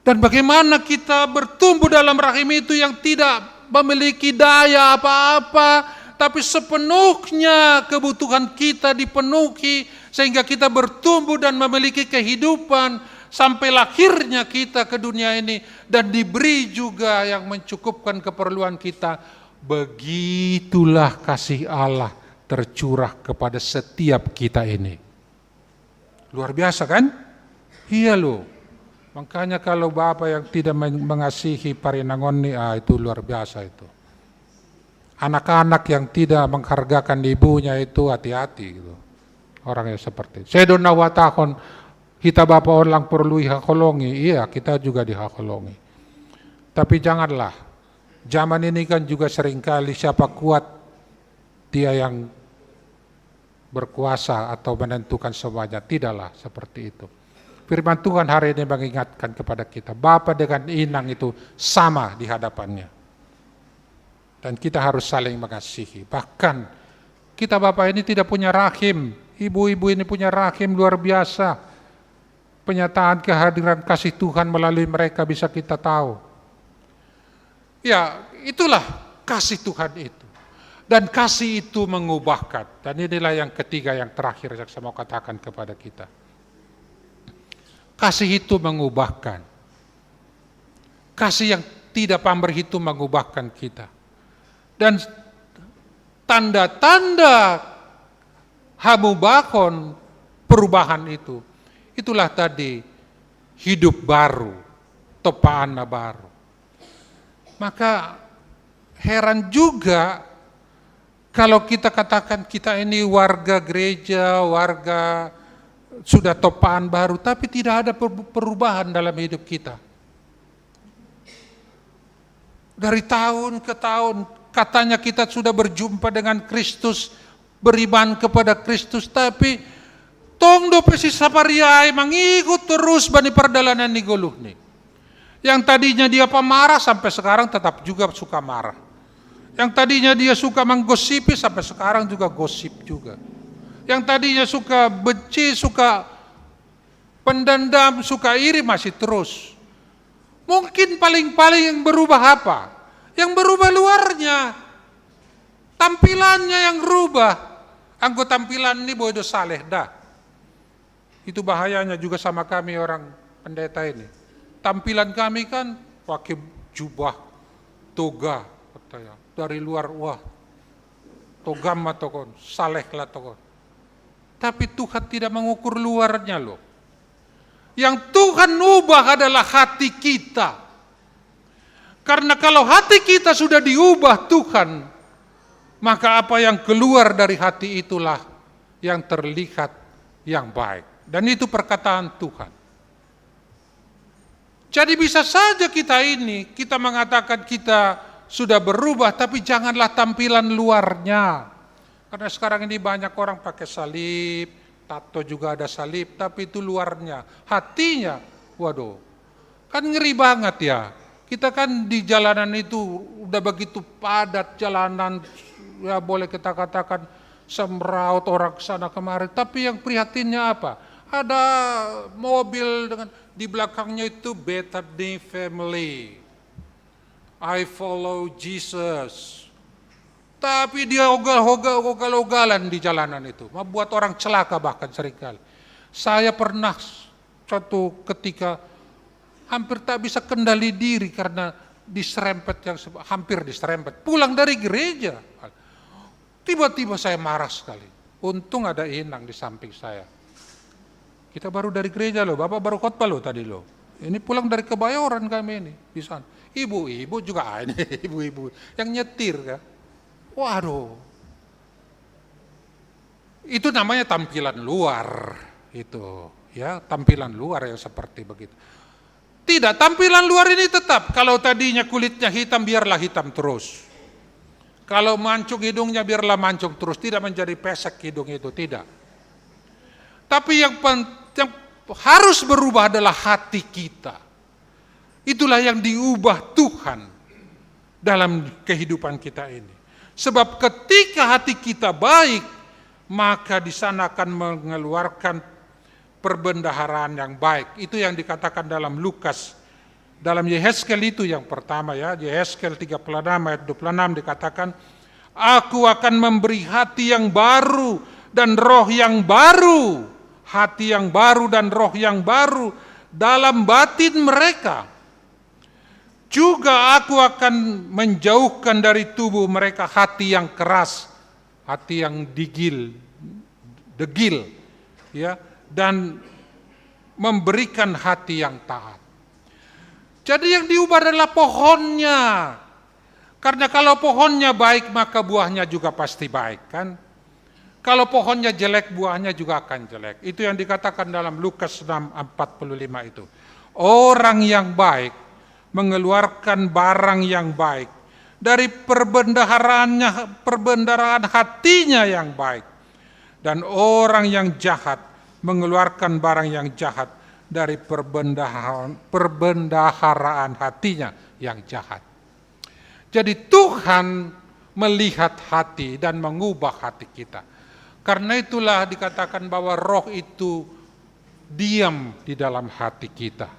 Dan bagaimana kita bertumbuh dalam rahim itu yang tidak memiliki daya apa-apa, tapi sepenuhnya kebutuhan kita dipenuhi, sehingga kita bertumbuh dan memiliki kehidupan sampai lahirnya kita ke dunia ini dan diberi juga yang mencukupkan keperluan kita. Begitulah kasih Allah tercurah kepada setiap kita ini. Luar biasa, kan? Iya loh. Makanya kalau bapak yang tidak men-, mengasihi parinangon nih, ah, itu luar biasa itu. Anak-anak yang tidak menghargakan ibunya itu hati-hati gitu. Orang yang seperti itu. Saya dona watahon, kita bapak orang perlu dihaholongi, iya, kita juga dihaholongi. Tapi janganlah, zaman ini kan juga seringkali siapa kuat, dia yang berkuasa atau menentukan semuanya. Tidaklah seperti itu. Firman Tuhan hari ini mengingatkan kepada kita, bapa dengan inang itu sama di hadapannya. Dan kita harus saling mengasihi. Bahkan kita bapak ini tidak punya rahim, ibu-ibu ini punya rahim luar biasa. Penyataan kehadiran kasih Tuhan melalui mereka bisa kita tahu. Ya, itulah kasih Tuhan itu. Dan kasih itu mengubahkan. Dan inilah yang ketiga, yang terakhir yang saya mau katakan kepada kita. Kasih itu mengubahkan. Kasih yang tidak pamrih itu mengubahkan kita. Dan tanda-tanda hamubahon, perubahan itu, itulah tadi hidup baru, topaan baru. Maka heran juga kalau kita katakan kita ini warga gereja, warga sudah topaan baru, tapi tidak ada per-, perubahan dalam hidup kita. Dari tahun ke tahun, katanya kita sudah berjumpa dengan Kristus, beriman kepada Kristus, tapi tong dope si sapariai mengikut terus bani pardalanan ni goluh ni. Yang tadinya dia pemarah sampai sekarang tetap juga suka marah. Yang tadinya dia suka menggosipi sampai sekarang juga gosip juga. Yang tadinya suka benci, suka pendendam, suka iri masih terus. Mungkin paling-paling yang berubah apa? Yang berubah luarnya. Tampilannya yang rubah. Anggo tampilan ni boy do saleh dah. Itu bahayanya juga sama kami orang pendeta ini. Tampilan kami kan pakai jubah, toga, katanya. Dari luar, wah, togam ma tokon, saleh lah tokon. Tapi Tuhan tidak mengukur luarnya loh. Yang Tuhan ubah adalah hati kita. Karena kalau hati kita sudah diubah Tuhan, maka apa yang keluar dari hati itulah yang terlihat yang baik. Dan itu perkataan Tuhan. Jadi bisa saja kita ini, kita mengatakan kita sudah berubah, tapi janganlah tampilan luarnya. Karena sekarang ini banyak orang pakai salib, tato juga ada salib, tapi itu luarnya. Hatinya, waduh, kan ngeri banget ya. Kita kan di jalanan itu udah begitu padat jalanan, ya boleh kita katakan semraut orang ke sana kemari. Tapi yang prihatinnya apa? Ada mobil dengan di belakangnya itu Bethany Family. I follow Jesus. Tapi dia ogal-ogal, ogal-ogalan di jalanan itu, membuat orang celaka bahkan seringkali. Saya pernah suatu ketika hampir tak bisa kendali diri karena diserempet yang sebe-, hampir diserempet. Pulang dari gereja, tiba-tiba saya marah sekali. Untung ada Inang di samping saya. Kita baru dari gereja loh, Bapak baru khotbah loh tadi loh. Ini pulang dari Kebayoran kami ini, di sana. Ibu-ibu juga, ah, ini ibu-ibu yang nyetir kan. Waduh. Itu namanya tampilan luar itu, ya, tampilan luar yang seperti begitu. Tidak, tampilan luar ini tetap. Kalau tadinya kulitnya hitam, biarlah hitam terus. Kalau mancung hidungnya, biarlah mancung terus. Tidak menjadi pesek hidung itu, tidak. Tapi yang pen-, yang harus berubah adalah hati kita. Itulah yang diubah Tuhan dalam kehidupan kita ini. Sebab ketika hati kita baik, maka di sana akan mengeluarkan perbendaharaan yang baik. Itu yang dikatakan dalam Lukas. Dalam Yehezkiel itu yang pertama, ya, Yehezkiel tiga puluh enam ayat dua puluh enam dikatakan, "Aku akan memberi hati yang baru dan roh yang baru, hati yang baru dan roh yang baru dalam batin mereka. Juga aku akan menjauhkan dari tubuh mereka hati yang keras, hati yang digil, degil, ya, dan memberikan hati yang taat." Jadi yang diubah adalah pohonnya. Karena kalau pohonnya baik, maka buahnya juga pasti baik, kan? Kalau pohonnya jelek, buahnya juga akan jelek. Itu yang dikatakan dalam Lukas enam empat puluh lima itu. Orang yang baik mengeluarkan barang yang baik dari perbendaharaannya, perbendaharaan hatinya yang baik. Dan orang yang jahat mengeluarkan barang yang jahat dari perbendaharaan, perbendaharaan hatinya yang jahat. Jadi Tuhan melihat hati dan mengubah hati kita. Karena itulah dikatakan bahwa roh itu diam di dalam hati kita.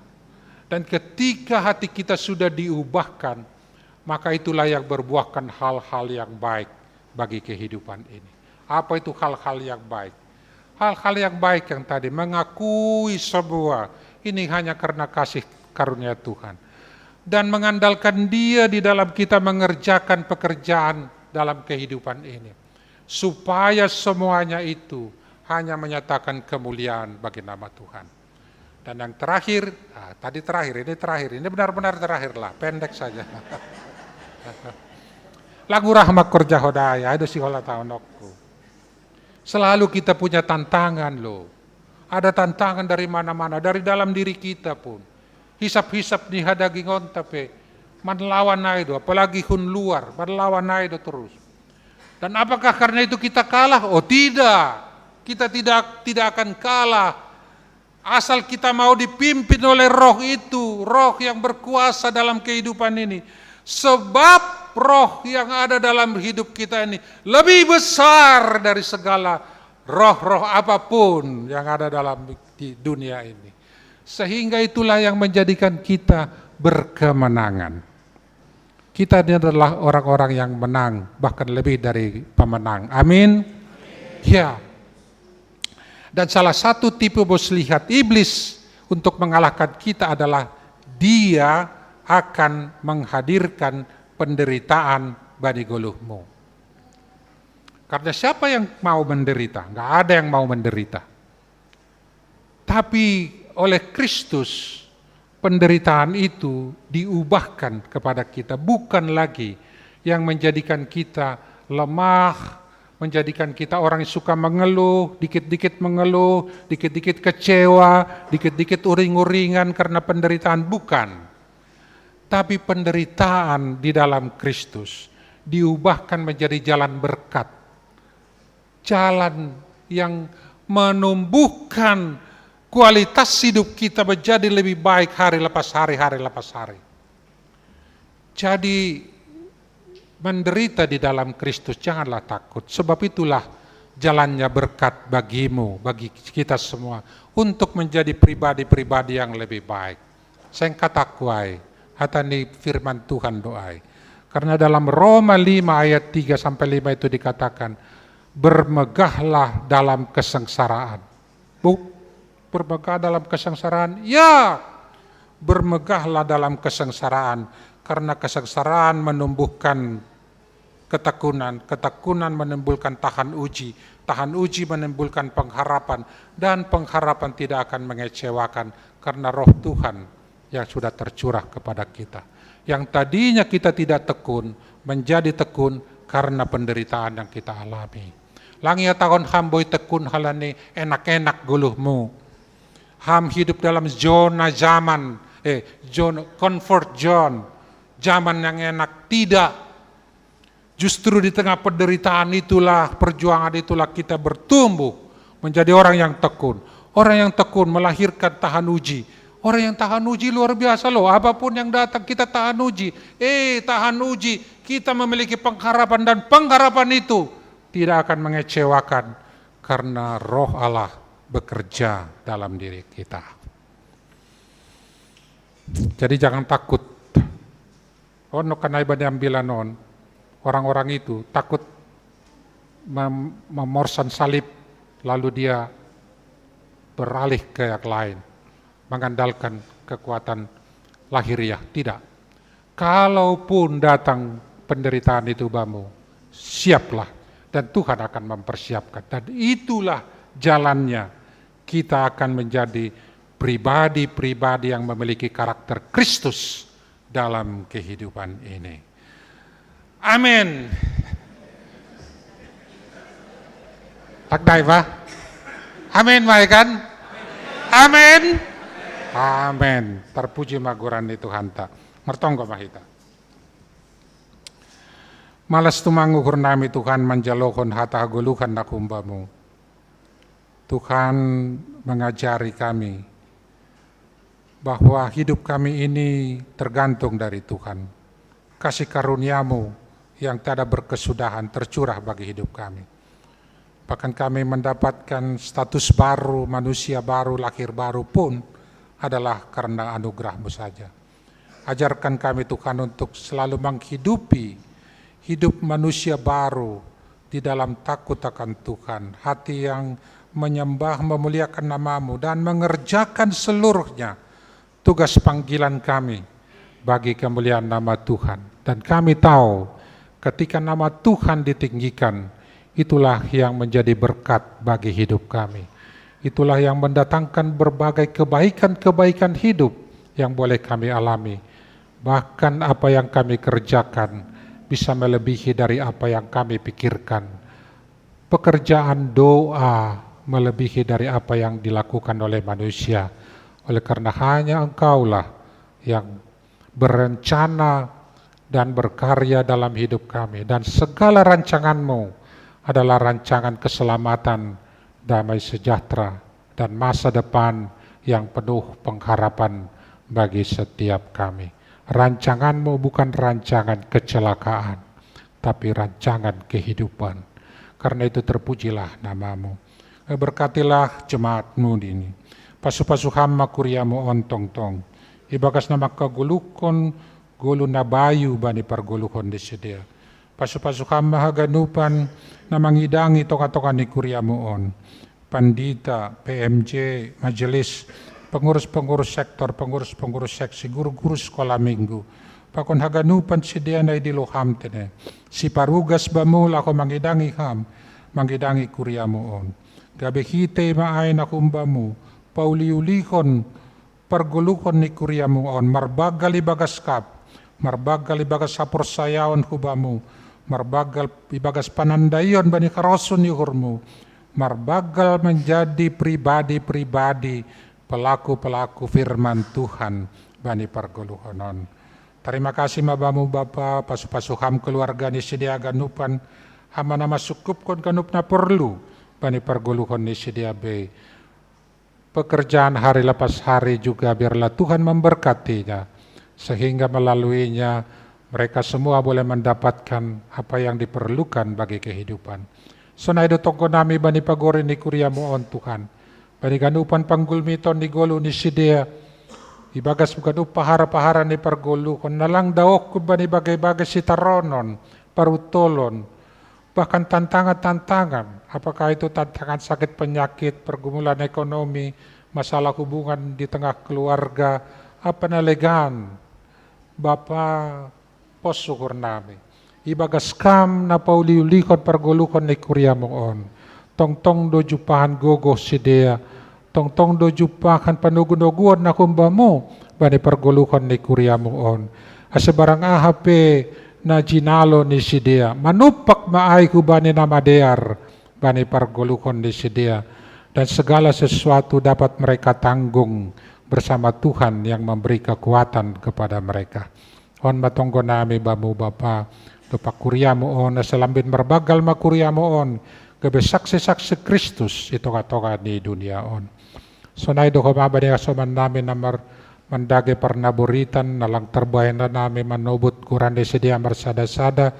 Dan ketika hati kita sudah diubahkan, maka itulah yang berbuahkan hal-hal yang baik bagi kehidupan ini. Apa itu hal-hal yang baik? Hal-hal yang baik yang tadi, mengakui semua ini hanya karena kasih karunia Tuhan. Dan mengandalkan Dia di dalam kita mengerjakan pekerjaan dalam kehidupan ini. Supaya semuanya itu hanya menyatakan kemuliaan bagi nama Tuhan. Dan yang terakhir, ah, tadi terakhir, ini terakhir, ini benar-benar terakhir lah, pendek saja. Lagu Rahma Kerja Hodaya, ada si hola taonokku. Selalu kita punya tantangan loh. Ada tantangan dari mana-mana, dari dalam diri kita pun. Hisap-hisap di hadagi ngonta pe, manlawan ai do, apalagi hun luar, manlawan ai do terus. Dan apakah karena itu kita kalah? Oh tidak, kita tidak tidak akan kalah. Asal kita mau dipimpin oleh roh itu, roh yang berkuasa dalam kehidupan ini. Sebab roh yang ada dalam hidup kita ini lebih besar dari segala roh-roh apapun yang ada dalam di dunia ini. Sehingga itulah yang menjadikan kita berkemenangan. Kita ini adalah orang-orang yang menang, bahkan lebih dari pemenang. Amin. Ya. Dan salah satu tipu muslihat iblis untuk mengalahkan kita adalah dia akan menghadirkan penderitaan bani goluhmu. Karena siapa yang mau menderita? Nggak ada yang mau menderita. Tapi oleh Kristus, penderitaan itu diubahkan kepada kita, bukan lagi yang menjadikan kita lemah, menjadikan kita orang yang suka mengeluh, dikit-dikit mengeluh, dikit-dikit kecewa, dikit-dikit uring-uringan karena penderitaan, bukan. Tapi penderitaan di dalam Kristus diubahkan menjadi jalan berkat, jalan yang menumbuhkan kualitas hidup kita menjadi lebih baik hari lepas hari, hari lepas hari. Jadi, menderita di dalam Kristus, janganlah takut. Sebab itulah jalannya berkat bagimu, bagi kita semua, untuk menjadi pribadi-pribadi yang lebih baik. Sengkat aku ai, hatani firman Tuhan doai. Karena dalam Roma lima ayat tiga sampai lima itu dikatakan, "Bermegahlah dalam kesengsaraan." Bu, bermegah dalam kesengsaraan? Ya, bermegahlah dalam kesengsaraan. Karena kesengsaraan menumbuhkan ketekunan, ketekunan menimbulkan tahan uji, tahan uji menimbulkan pengharapan, dan pengharapan tidak akan mengecewakan karena roh Tuhan yang sudah tercurah kepada kita. Yang tadinya kita tidak tekun, menjadi tekun karena penderitaan yang kita alami. Langia tahun hamboi tekun halani enak-enak goluhmu. Ham hidup dalam zona zaman, eh, zona comfort zone, zaman yang enak. Tidak. Justru di tengah penderitaan itulah, perjuangan itulah kita bertumbuh menjadi orang yang tekun. Orang yang tekun melahirkan tahan uji. Orang yang tahan uji luar biasa loh. Apapun yang datang kita tahan uji. Eh, tahan uji. Kita memiliki pengharapan dan pengharapan itu tidak akan mengecewakan karena Roh Allah bekerja dalam diri kita. Jadi jangan takut. Oh, no kanai bani ambilan on. Orang-orang itu takut mem- memorsan salib, lalu dia beralih ke yang lain, mengandalkan kekuatan lahiriah. Tidak. Kalaupun datang penderitaan itu bamu, siaplah dan Tuhan akan mempersiapkan. Dan itulah jalannya kita akan menjadi pribadi-pribadi yang memiliki karakter Kristus dalam kehidupan ini. Amin. Takdai, Pak. Amin, Pak, kan? Amin. Amin. Terpuji maguran ni Tuhan ta. Mertonggo mahita. Malas tumang uhur nami Tuhan manjalohon hata hagoluhan na humbamu. Tuhan mengajari kami bahwa hidup kami ini tergantung dari Tuhan. Kasih karuniamu yang tiada berkesudahan tercurah bagi hidup kami. Bahkan kami mendapatkan status baru, manusia baru, lahir baru pun adalah karena anugerahmu saja. Ajarkan kami Tuhan untuk selalu menghidupi hidup manusia baru di dalam takut akan Tuhan, hati yang menyembah, memuliakan namamu, dan mengerjakan seluruhnya tugas panggilan kami bagi kemuliaan nama Tuhan. Dan kami tahu ketika nama Tuhan ditinggikan, itulah yang menjadi berkat bagi hidup kami. Itulah yang mendatangkan berbagai kebaikan-kebaikan hidup yang boleh kami alami. Bahkan apa yang kami kerjakan bisa melebihi dari apa yang kami pikirkan. Pekerjaan doa melebihi dari apa yang dilakukan oleh manusia. Oleh karena hanya Engkaulah yang berencana dan berkarya dalam hidup kami. Dan segala rancanganmu adalah rancangan keselamatan, damai sejahtera, dan masa depan yang penuh pengharapan bagi setiap kami. Rancanganmu bukan rancangan kecelakaan, tapi rancangan kehidupan. Karena itu terpujilah namamu. Eh, berkatilah jemaatmu ini. Pasu-pasu ham ma kuriamu on tongtong. Ibagas na mangkagoluhon golu na bayu bani pargoluhon ni sidea. Pasu-pasu ham ma haganupan na mangidangi tonga-tonga ni kuriamu on. Pandita, P M J, majelis, pengurus-pengurus sektor, pengurus-pengurus seksi, guru-guru sekolah minggu. Pakon haganupan sidea na idilo ham tene. Siparugas bamu laho mangidangi ham, mangidangi kuriamu on. Gabe hite ma ai na humbamu, pauliulihon pargoluhon ni kuriamu on, marbanggal ibagas hap, marbanggal ibagas haporsayaon hubamu, marbanggal ibagas panandaion bani harosuh ni uhurmu, marbanggal menjadi pribadi-pribadi pelaku-pelaku firman Tuhan bani pargoluhon on. Tarima kasih ma bamu Bapa, pasu-pasu ham keluarga ni sidea ganupan, ham ma na masukupkon ganup na porlu bani pargoluhon ni sidea be. Pekerjaan hari lepas hari juga biarlah Tuhan memberkatinya, sehingga melaluinya mereka semua boleh mendapatkan apa yang diperlukan bagi kehidupan. Sonai do tonggo nami bani pagori ni kuriamu on Tuhan, bani ganupan panggulmiton ni golu ni sidea, ibagas ganup pahara-pahara ni pargoluhon, na lang daohkon bani bagai-bagai sitaronon, parutolon, bahkan tantangan-tantangan, apakah itu tantangan sakit penyakit, pergumulan ekonomi, masalah hubungan di tengah keluarga, apa na legan, Bapa, pos uhur nami. Ibagas kam na pauliulihon pargoluhon ni kuriamu on. Tongtong do jumpahan gogoh sidea, tongtong do jumpahan panogunoguon na humbamu bani pargoluhon ni kuriamu on. Ase barang aha pe na jinalo ni sidea, manumpak ma ai hubani na madear bani pargoluhon ni sidea, dan segala sesuatu dapat mereka tanggung bersama Tuhan yang memberi kekuatan kepada mereka. On ma tonggo nami bamu Bapa, do pakuriamu on, ase lambin marbanggal ma kuriamu on, gabe saksi-saksi Kristus i tongah-tongah ni dunia on. Sonai do homa bani hasoman nami na mar mandage parnaburitan, na lang tarbahen nami manobut goran ni sidea marsada-sada,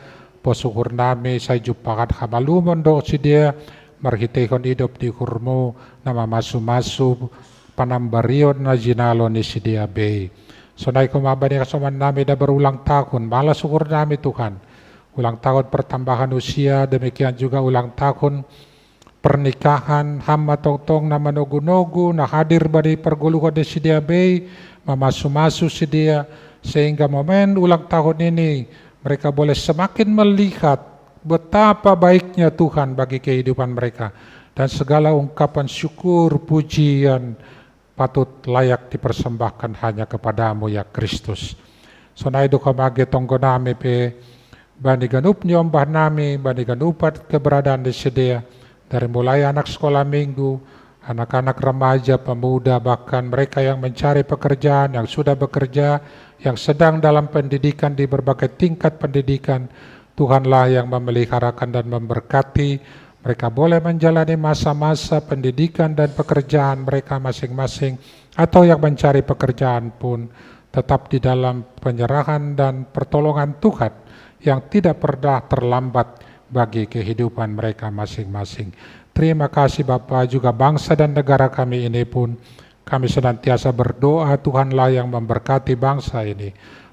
posuhur nami sai jumpahan hamalumon do sidea, marhiteihon idop ni uhurmu na mamasu-masu panambarion na jinalo ni sidea bei. Sonai homa bani hasoman nami na berulang tahun, malas uhur nami Tuhan. Ulang tahun pertambahan usia, demikian juga ulang tahun pernikahan, ham ma tongtong na manogu-nogu, na hadir bani pargoluhan ni sidea bei, mamasu-masu sidea, sehingga momen ulang tahun ini mereka boleh semakin melihat betapa baiknya Tuhan bagi kehidupan mereka. Dan segala ungkapan syukur, pujian, patut layak dipersembahkan hanya kepada-Mu, ya Kristus. Sonai do homa age tonggo nami pe, bani ganup niombah nami, bani ganup keberadaan ni sidea, dari mulai anak sekolah minggu, anak-anak remaja, pemuda, bahkan mereka yang mencari pekerjaan, yang sudah bekerja, yang sedang dalam pendidikan di berbagai tingkat pendidikan, Tuhanlah yang memeliharakan dan memberkati. Mereka boleh menjalani masa-masa pendidikan dan pekerjaan mereka masing-masing, atau yang mencari pekerjaan pun tetap di dalam penyerahan dan pertolongan Tuhan yang tidak pernah terlambat bagi kehidupan mereka masing-masing. Terima kasih Bapa, juga bangsa dan negara kami ini pun kami senantiasa berdoa, Tuhanlah yang memberkati bangsa ini.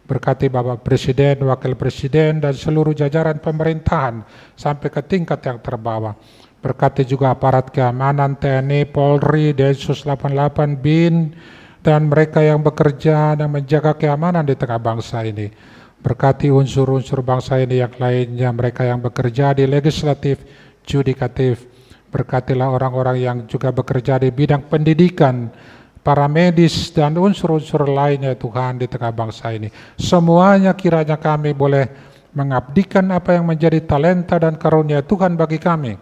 Berkati Bapak Presiden, Wakil Presiden, dan seluruh jajaran pemerintahan sampai ke tingkat yang terbawah. Berkati juga aparat keamanan, T N I, Polri, Densus delapan delapan, BIN, dan mereka yang bekerja dan menjaga keamanan di tengah bangsa ini. Berkati unsur-unsur bangsa ini yang lainnya, mereka yang bekerja di legislatif, yudikatif. Berkatilah orang-orang yang juga bekerja di bidang pendidikan, para medis, dan unsur-unsur lainnya, Tuhan, di tengah bangsa ini. Semuanya kiranya kami boleh mengabdikan apa yang menjadi talenta dan karunia Tuhan bagi kami,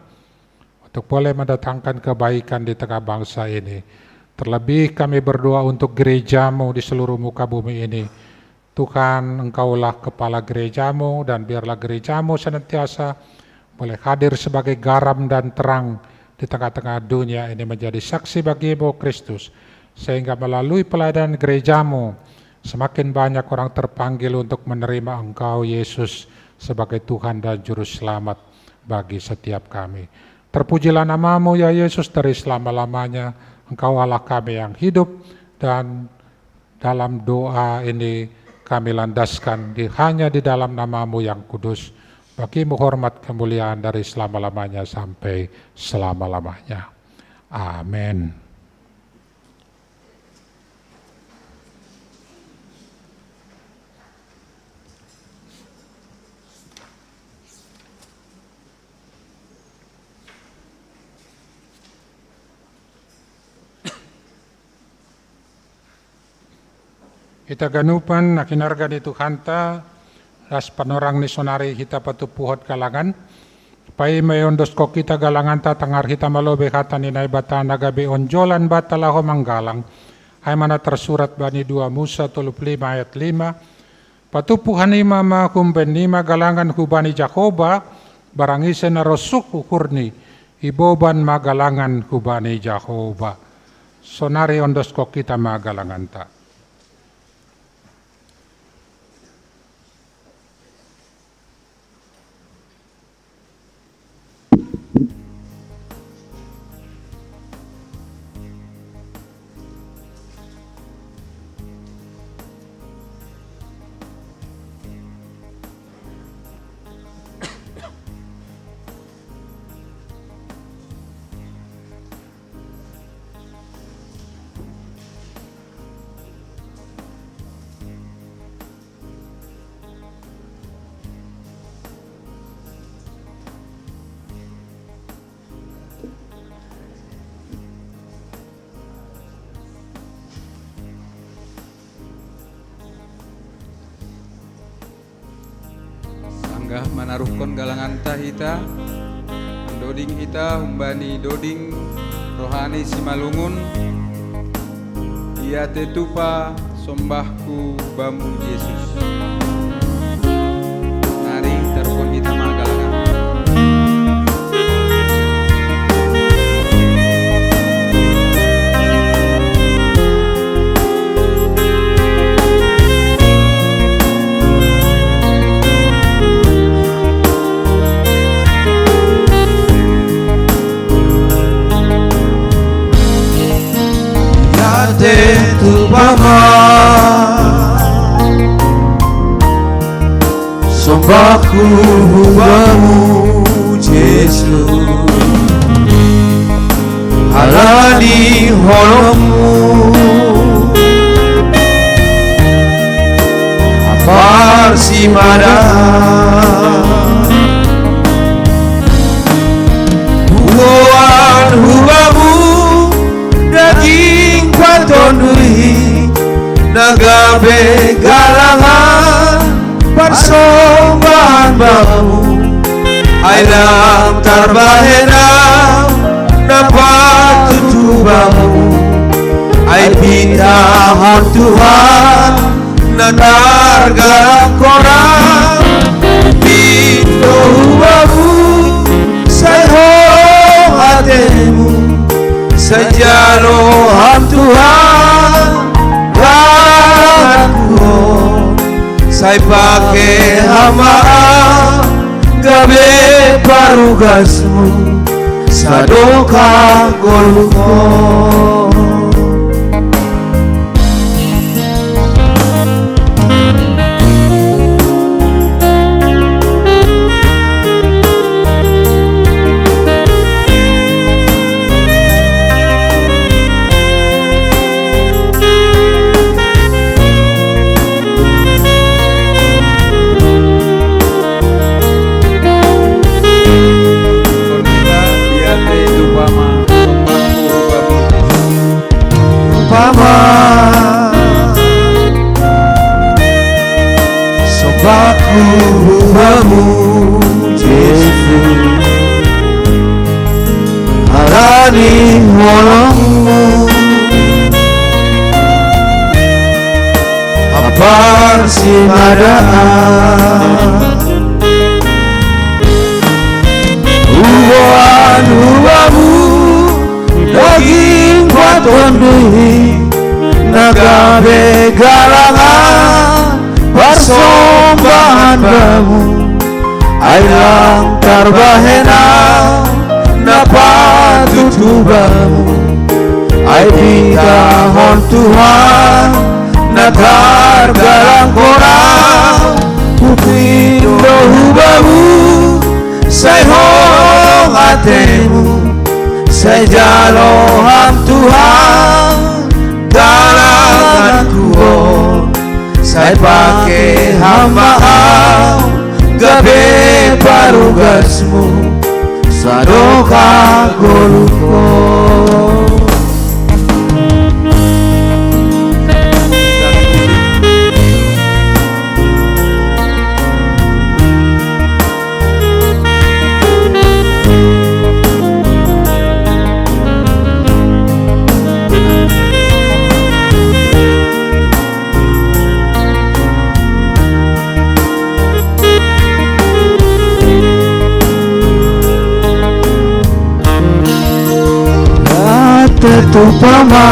untuk boleh mendatangkan kebaikan di tengah bangsa ini. Terlebih kami berdoa untuk gereja-Mu di seluruh muka bumi ini. Tuhan, Engkaulah kepala gereja-Mu, dan biarlah gereja-Mu senantiasa boleh hadir sebagai garam dan terang di tengah-tengah dunia ini, menjadi saksi bagi-Mu, Kristus, sehingga melalui pelayanan gereja-Mu, semakin banyak orang terpanggil untuk menerima Engkau, Yesus, sebagai Tuhan dan Juru Selamat bagi setiap kami. Terpujilah nama-Mu, ya Yesus, dari selama-lamanya. Engkau Allah kami yang hidup, dan dalam doa ini kami landaskan di, hanya di dalam nama-Mu yang kudus. Bagi-Mu hormat kemuliaan dari selama-lamanya sampai selama-lamanya. Amin. Hita ganupan na hinarga ni Tuhanta, las panorang ni sonari hita patupuhon galangan. Paima iondoskon hita galanganta, tangar hita malobi hata ni Naibata na gabe onjolan banta laho manggalang. Ai ma na tarsurat bani dua Musa tolu pulu lima ayat lima: Patupu hanima ma humbannima galangan hubani Jahowa, barang ise na rosuh uhurni, iboban ma galangan hubani Jahowa. Sonari ondoskon hita ma galanganta. Sanggah manaruhkon galanganta hita, mandoding hita humbani doding rohani simalungun, Ia te tupa sombahku Bamu, Jesus. Nari taruhkon hita ma galangan. Sombaku hubamu Yesus, halani holongmu ampa si mada. Huboan hubamu daging patondui, na gabe galangan parsombahan bamu. Ai lang tarbahena na patut hubamu, ai pitahon Tuhan na targalang hona. Pindo hubamu sai holong atemu, sai jalo Ham Tuhan galanganku on, sai pake Ham ma gabe parugasmu sadokah goluhon. Umpama sombaku hubamu Yesus, halani holongmu ampa si mada. Huboan hubamu daging patondui, na gabe galangan parsombahan bamu. Ai lang tarbahena na patut hubamu, ai pitahon Tuhan na targalang hona. Hupindo hubamu sai holong atemu, sai jalo Ham Tuhan galanganku on, sai pake Ham ma gabe parugasmu sadokah goluhon. Ate tu pama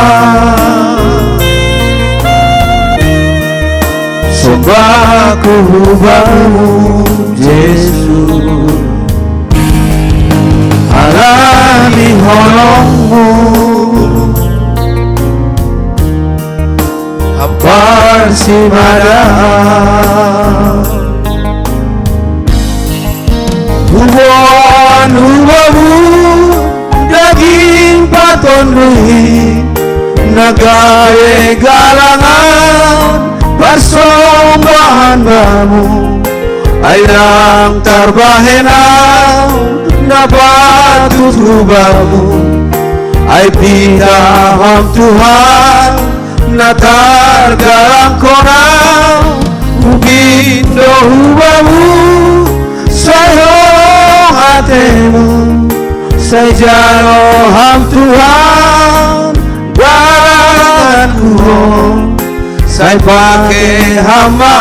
sombaku hubamu Yesus, halani holongmu ampa si mada. Huboan hubamu daging patondui, na gabe galangan parsombahan bamu. Ai lang tarbahena na patut hubamu, ai pitahon Tuhan na targalang hona. Hupindo hubamu sai holong atemu, sai jalo Ham Tuhan galanganku on, sai pake Ham ma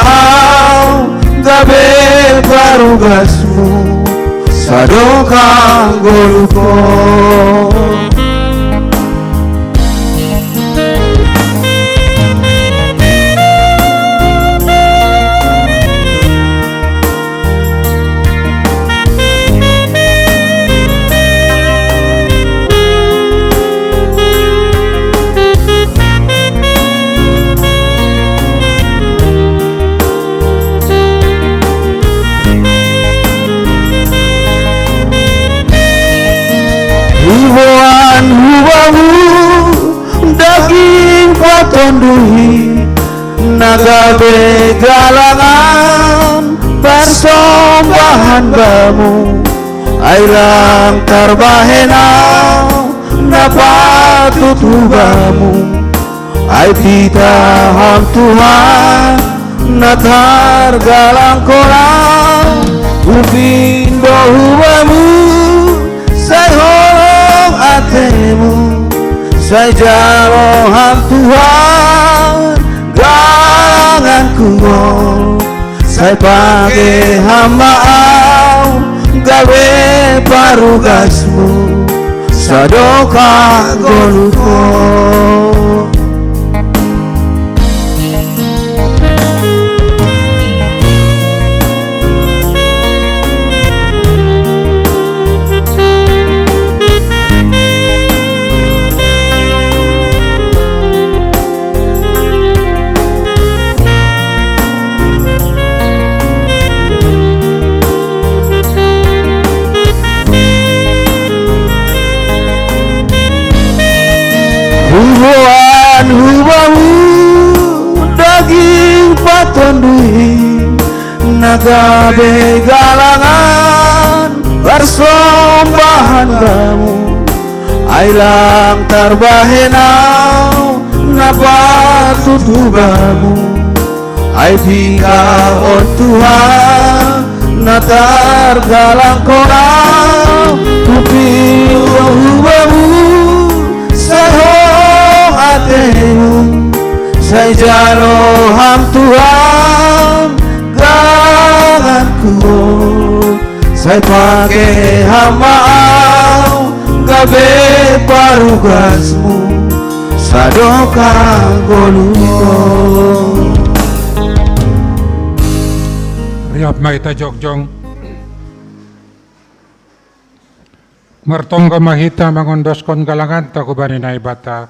gabe parugasmu sadokah goluhon. Iboan hu bamu daging patonduhi, na gabe galangan parsombahan bamu, ai lang tarbahen au na patut hu bamu. Ai pitah Ham Tuhan, na targalangkon au, hupindohu bamu, sai holong atemu, sai jalo Ham Tuhan, galanganku on, sai pake Ham ma au, gabe parugasmu, sadokah goluhon. Huboan hu bamu daging patonduhi, na gabe galangan parsombahan bamu, ai lang tarbahen au na patut hu bamu. Ai pitah on Tuhan, na targalangkon au, hupindohu bamu, sai holong atemu, sai jalo Ham Tuhan, galanganku on, sai pake Ham ma au, gabe parugasmu, sadokah goluhon. Riap ma hita jongjong. Martonggo ma hita mangondoskon galanganta hubani Naibata.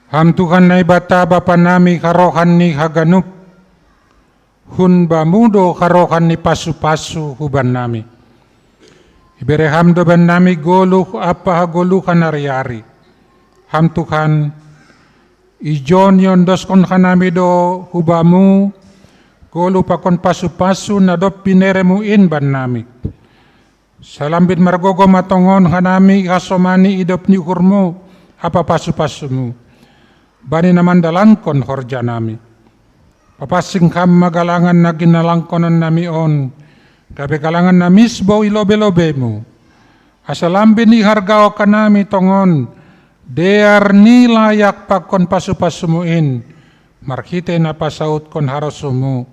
Ham Tuhan Naibata, Bapa nami, harohan ni haganup, hun Bamu do harohan ni pasu-pasu hubannami. Ibere Ham do bannami goluh ampa hagoluhan ari-ari. Ham Tuhan, ijon iondoskon hanami do hu Bamu goluh pakon pasu-pasu na dob binereMu in bannami. Sai lambin margogoh ma tongon hanami ihasomani idop ni uhurMu ampa pasu-pasuMu, bani na mandalankon horjanami. Papansing Ham ma galangan na ginalangkononnami on, gabe galangan na misbou i lobe-lobeMu, asa lambin ihargahon hanami tongon dear ni layak pakon pasu-pasuMu in, marhitei na pasautkon harosuMu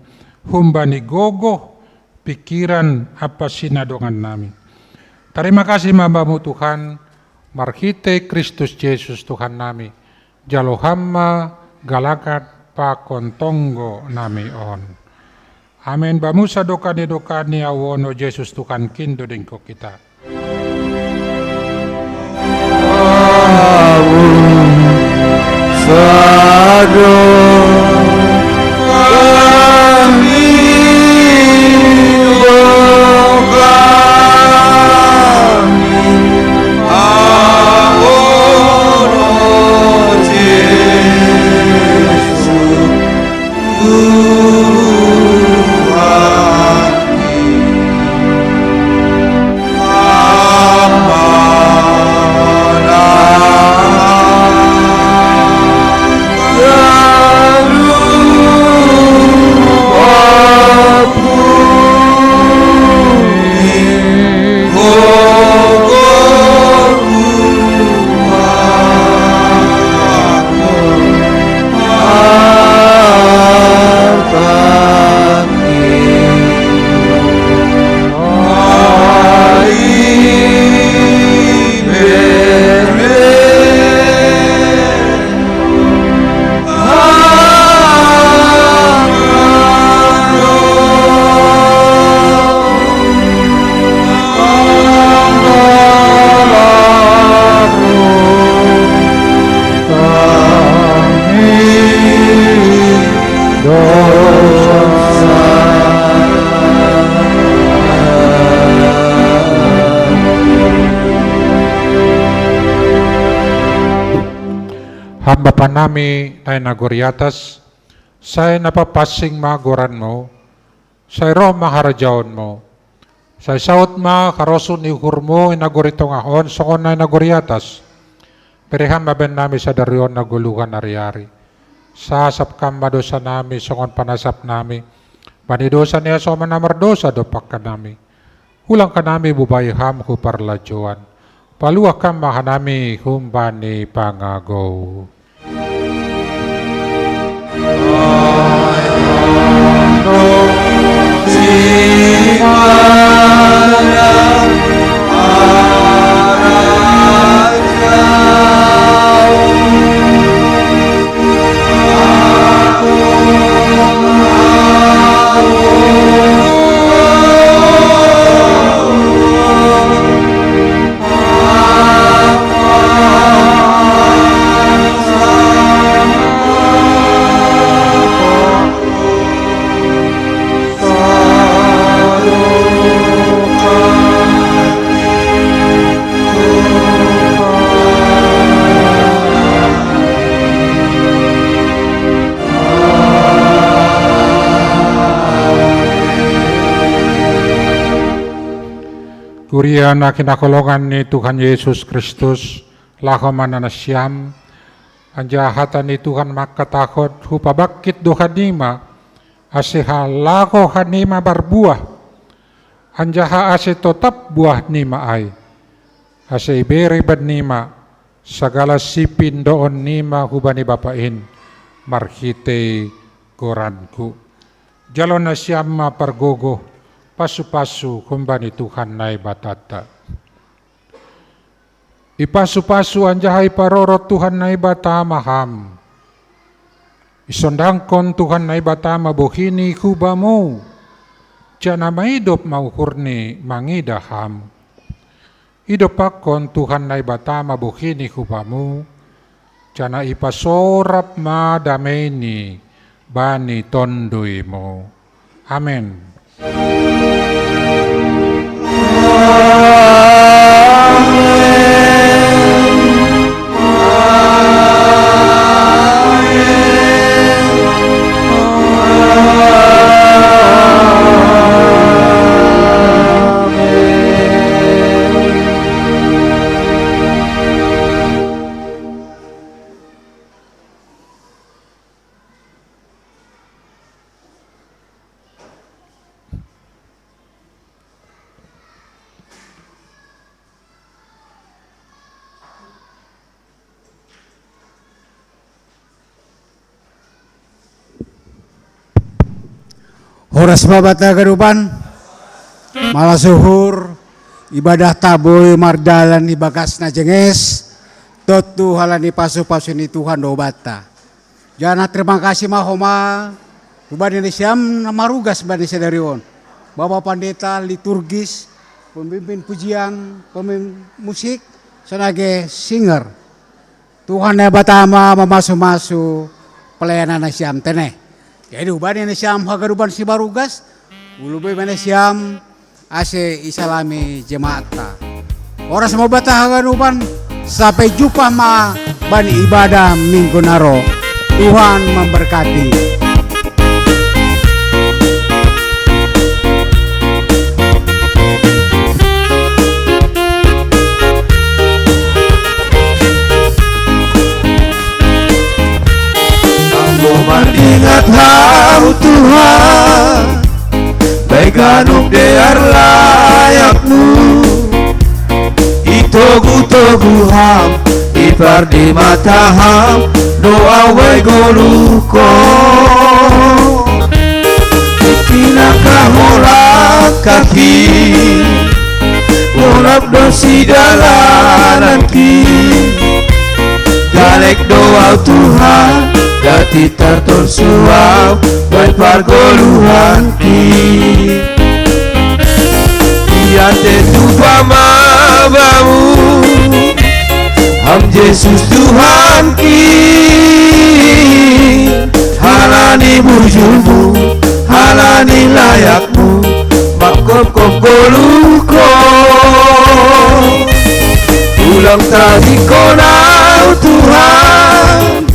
humbani gogoh, pingkiran ampa sinadongannami. Tarima kasih ma Bamu Tuhan, marhitei Kristus Jesus Tuhannami, jalo Ham ma galangan pakon tonggonami on. Amen. Bamu sadokah ni dokah ni ahu on, o Jesus Tuhankin, dodengkon hita. Ham Bapa nami na i nagori atas, sai na papansing ma goranmu, sai ro ma harajaonmu, sai saut ma harosuh ni uhurmu i nagori tongah on songon na i nagori atas. Bere Ham ma bahen nami sadari on hagoluhan ari-ari. Sasap Ham ma dosa nami songon panasap nami bani dosa ni hasoman na mardosa dompak hanami. Ulang hanami bubai Ham hu parlajouan. Paluah Ham ma hanami humbani pangagou. Kuria na hinaholongan ni Tuhan Jesus Kristus, laho ma nasiam, anjaha hata ni Tuhan mangkatahon, hupabangkit do hanima, ase laho hanima marbuah, anjaha ase totap buah nima ai, ase ibere bannima sagala sipindoon nima hubani Bapa in marhitei goranku. Jalo nasiam ma pargogoh, pasu-pasu humbani Tuhan Naibatanta. Ipasu-pasu anjaha iparorot Tuhan Naibata ma ham. Isondangkon Tuhan Naibata ma bohini hu bamu, janah maidop ma uhurni mangidah ham. Idompakkon Tuhan Naibata ma bohini hu bamu, janah ipasorap ma dameini bani tonduimu. Amen. Horas ma banta haganupan. Malas uhur, ibadahta boi mardalan di bagas na jenges, tontu halani pasu-pasu ni Tuhan do banta. Janah terima kasih ma homa hubani nasiam na marugas bani sadari on, Bapa Pandita liturgis, pemimpin pujian, pemimpin musik, songon age singer. Tuhan Naibata ma mamasu-masu pelayanan nasiam tene. Jadi hubani nasiam haganupan simarugas, ulubei ma nasiam ase isalami jemaatta. Horas ma banta haganupan, sampai jumpa ma bani ibadah minggu na ro. Tuhan memberkati. Anggo mandingat Ham Tuhan, bahen ganup dear layakMu. Itogu-togu Ham, ipardimata Ham, do ahu ai goluhkon. Tingki langkah ho langkahki, golap do sidalananki. Jalek do ahu Tuhan, gati tartolsu ahu bahen pargoluhanki. Ia tetu pama Bamu, Ham Jesus Tuhanki, halani bujurMu, halani layakMu, manghophop goluhkon. Ulang tadingkon ahu Tuhan,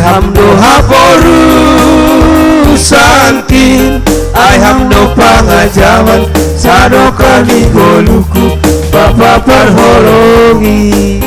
Hamno haporu sangkin, ai hamno pangajaman, sado kami goluku, bapa parholongi.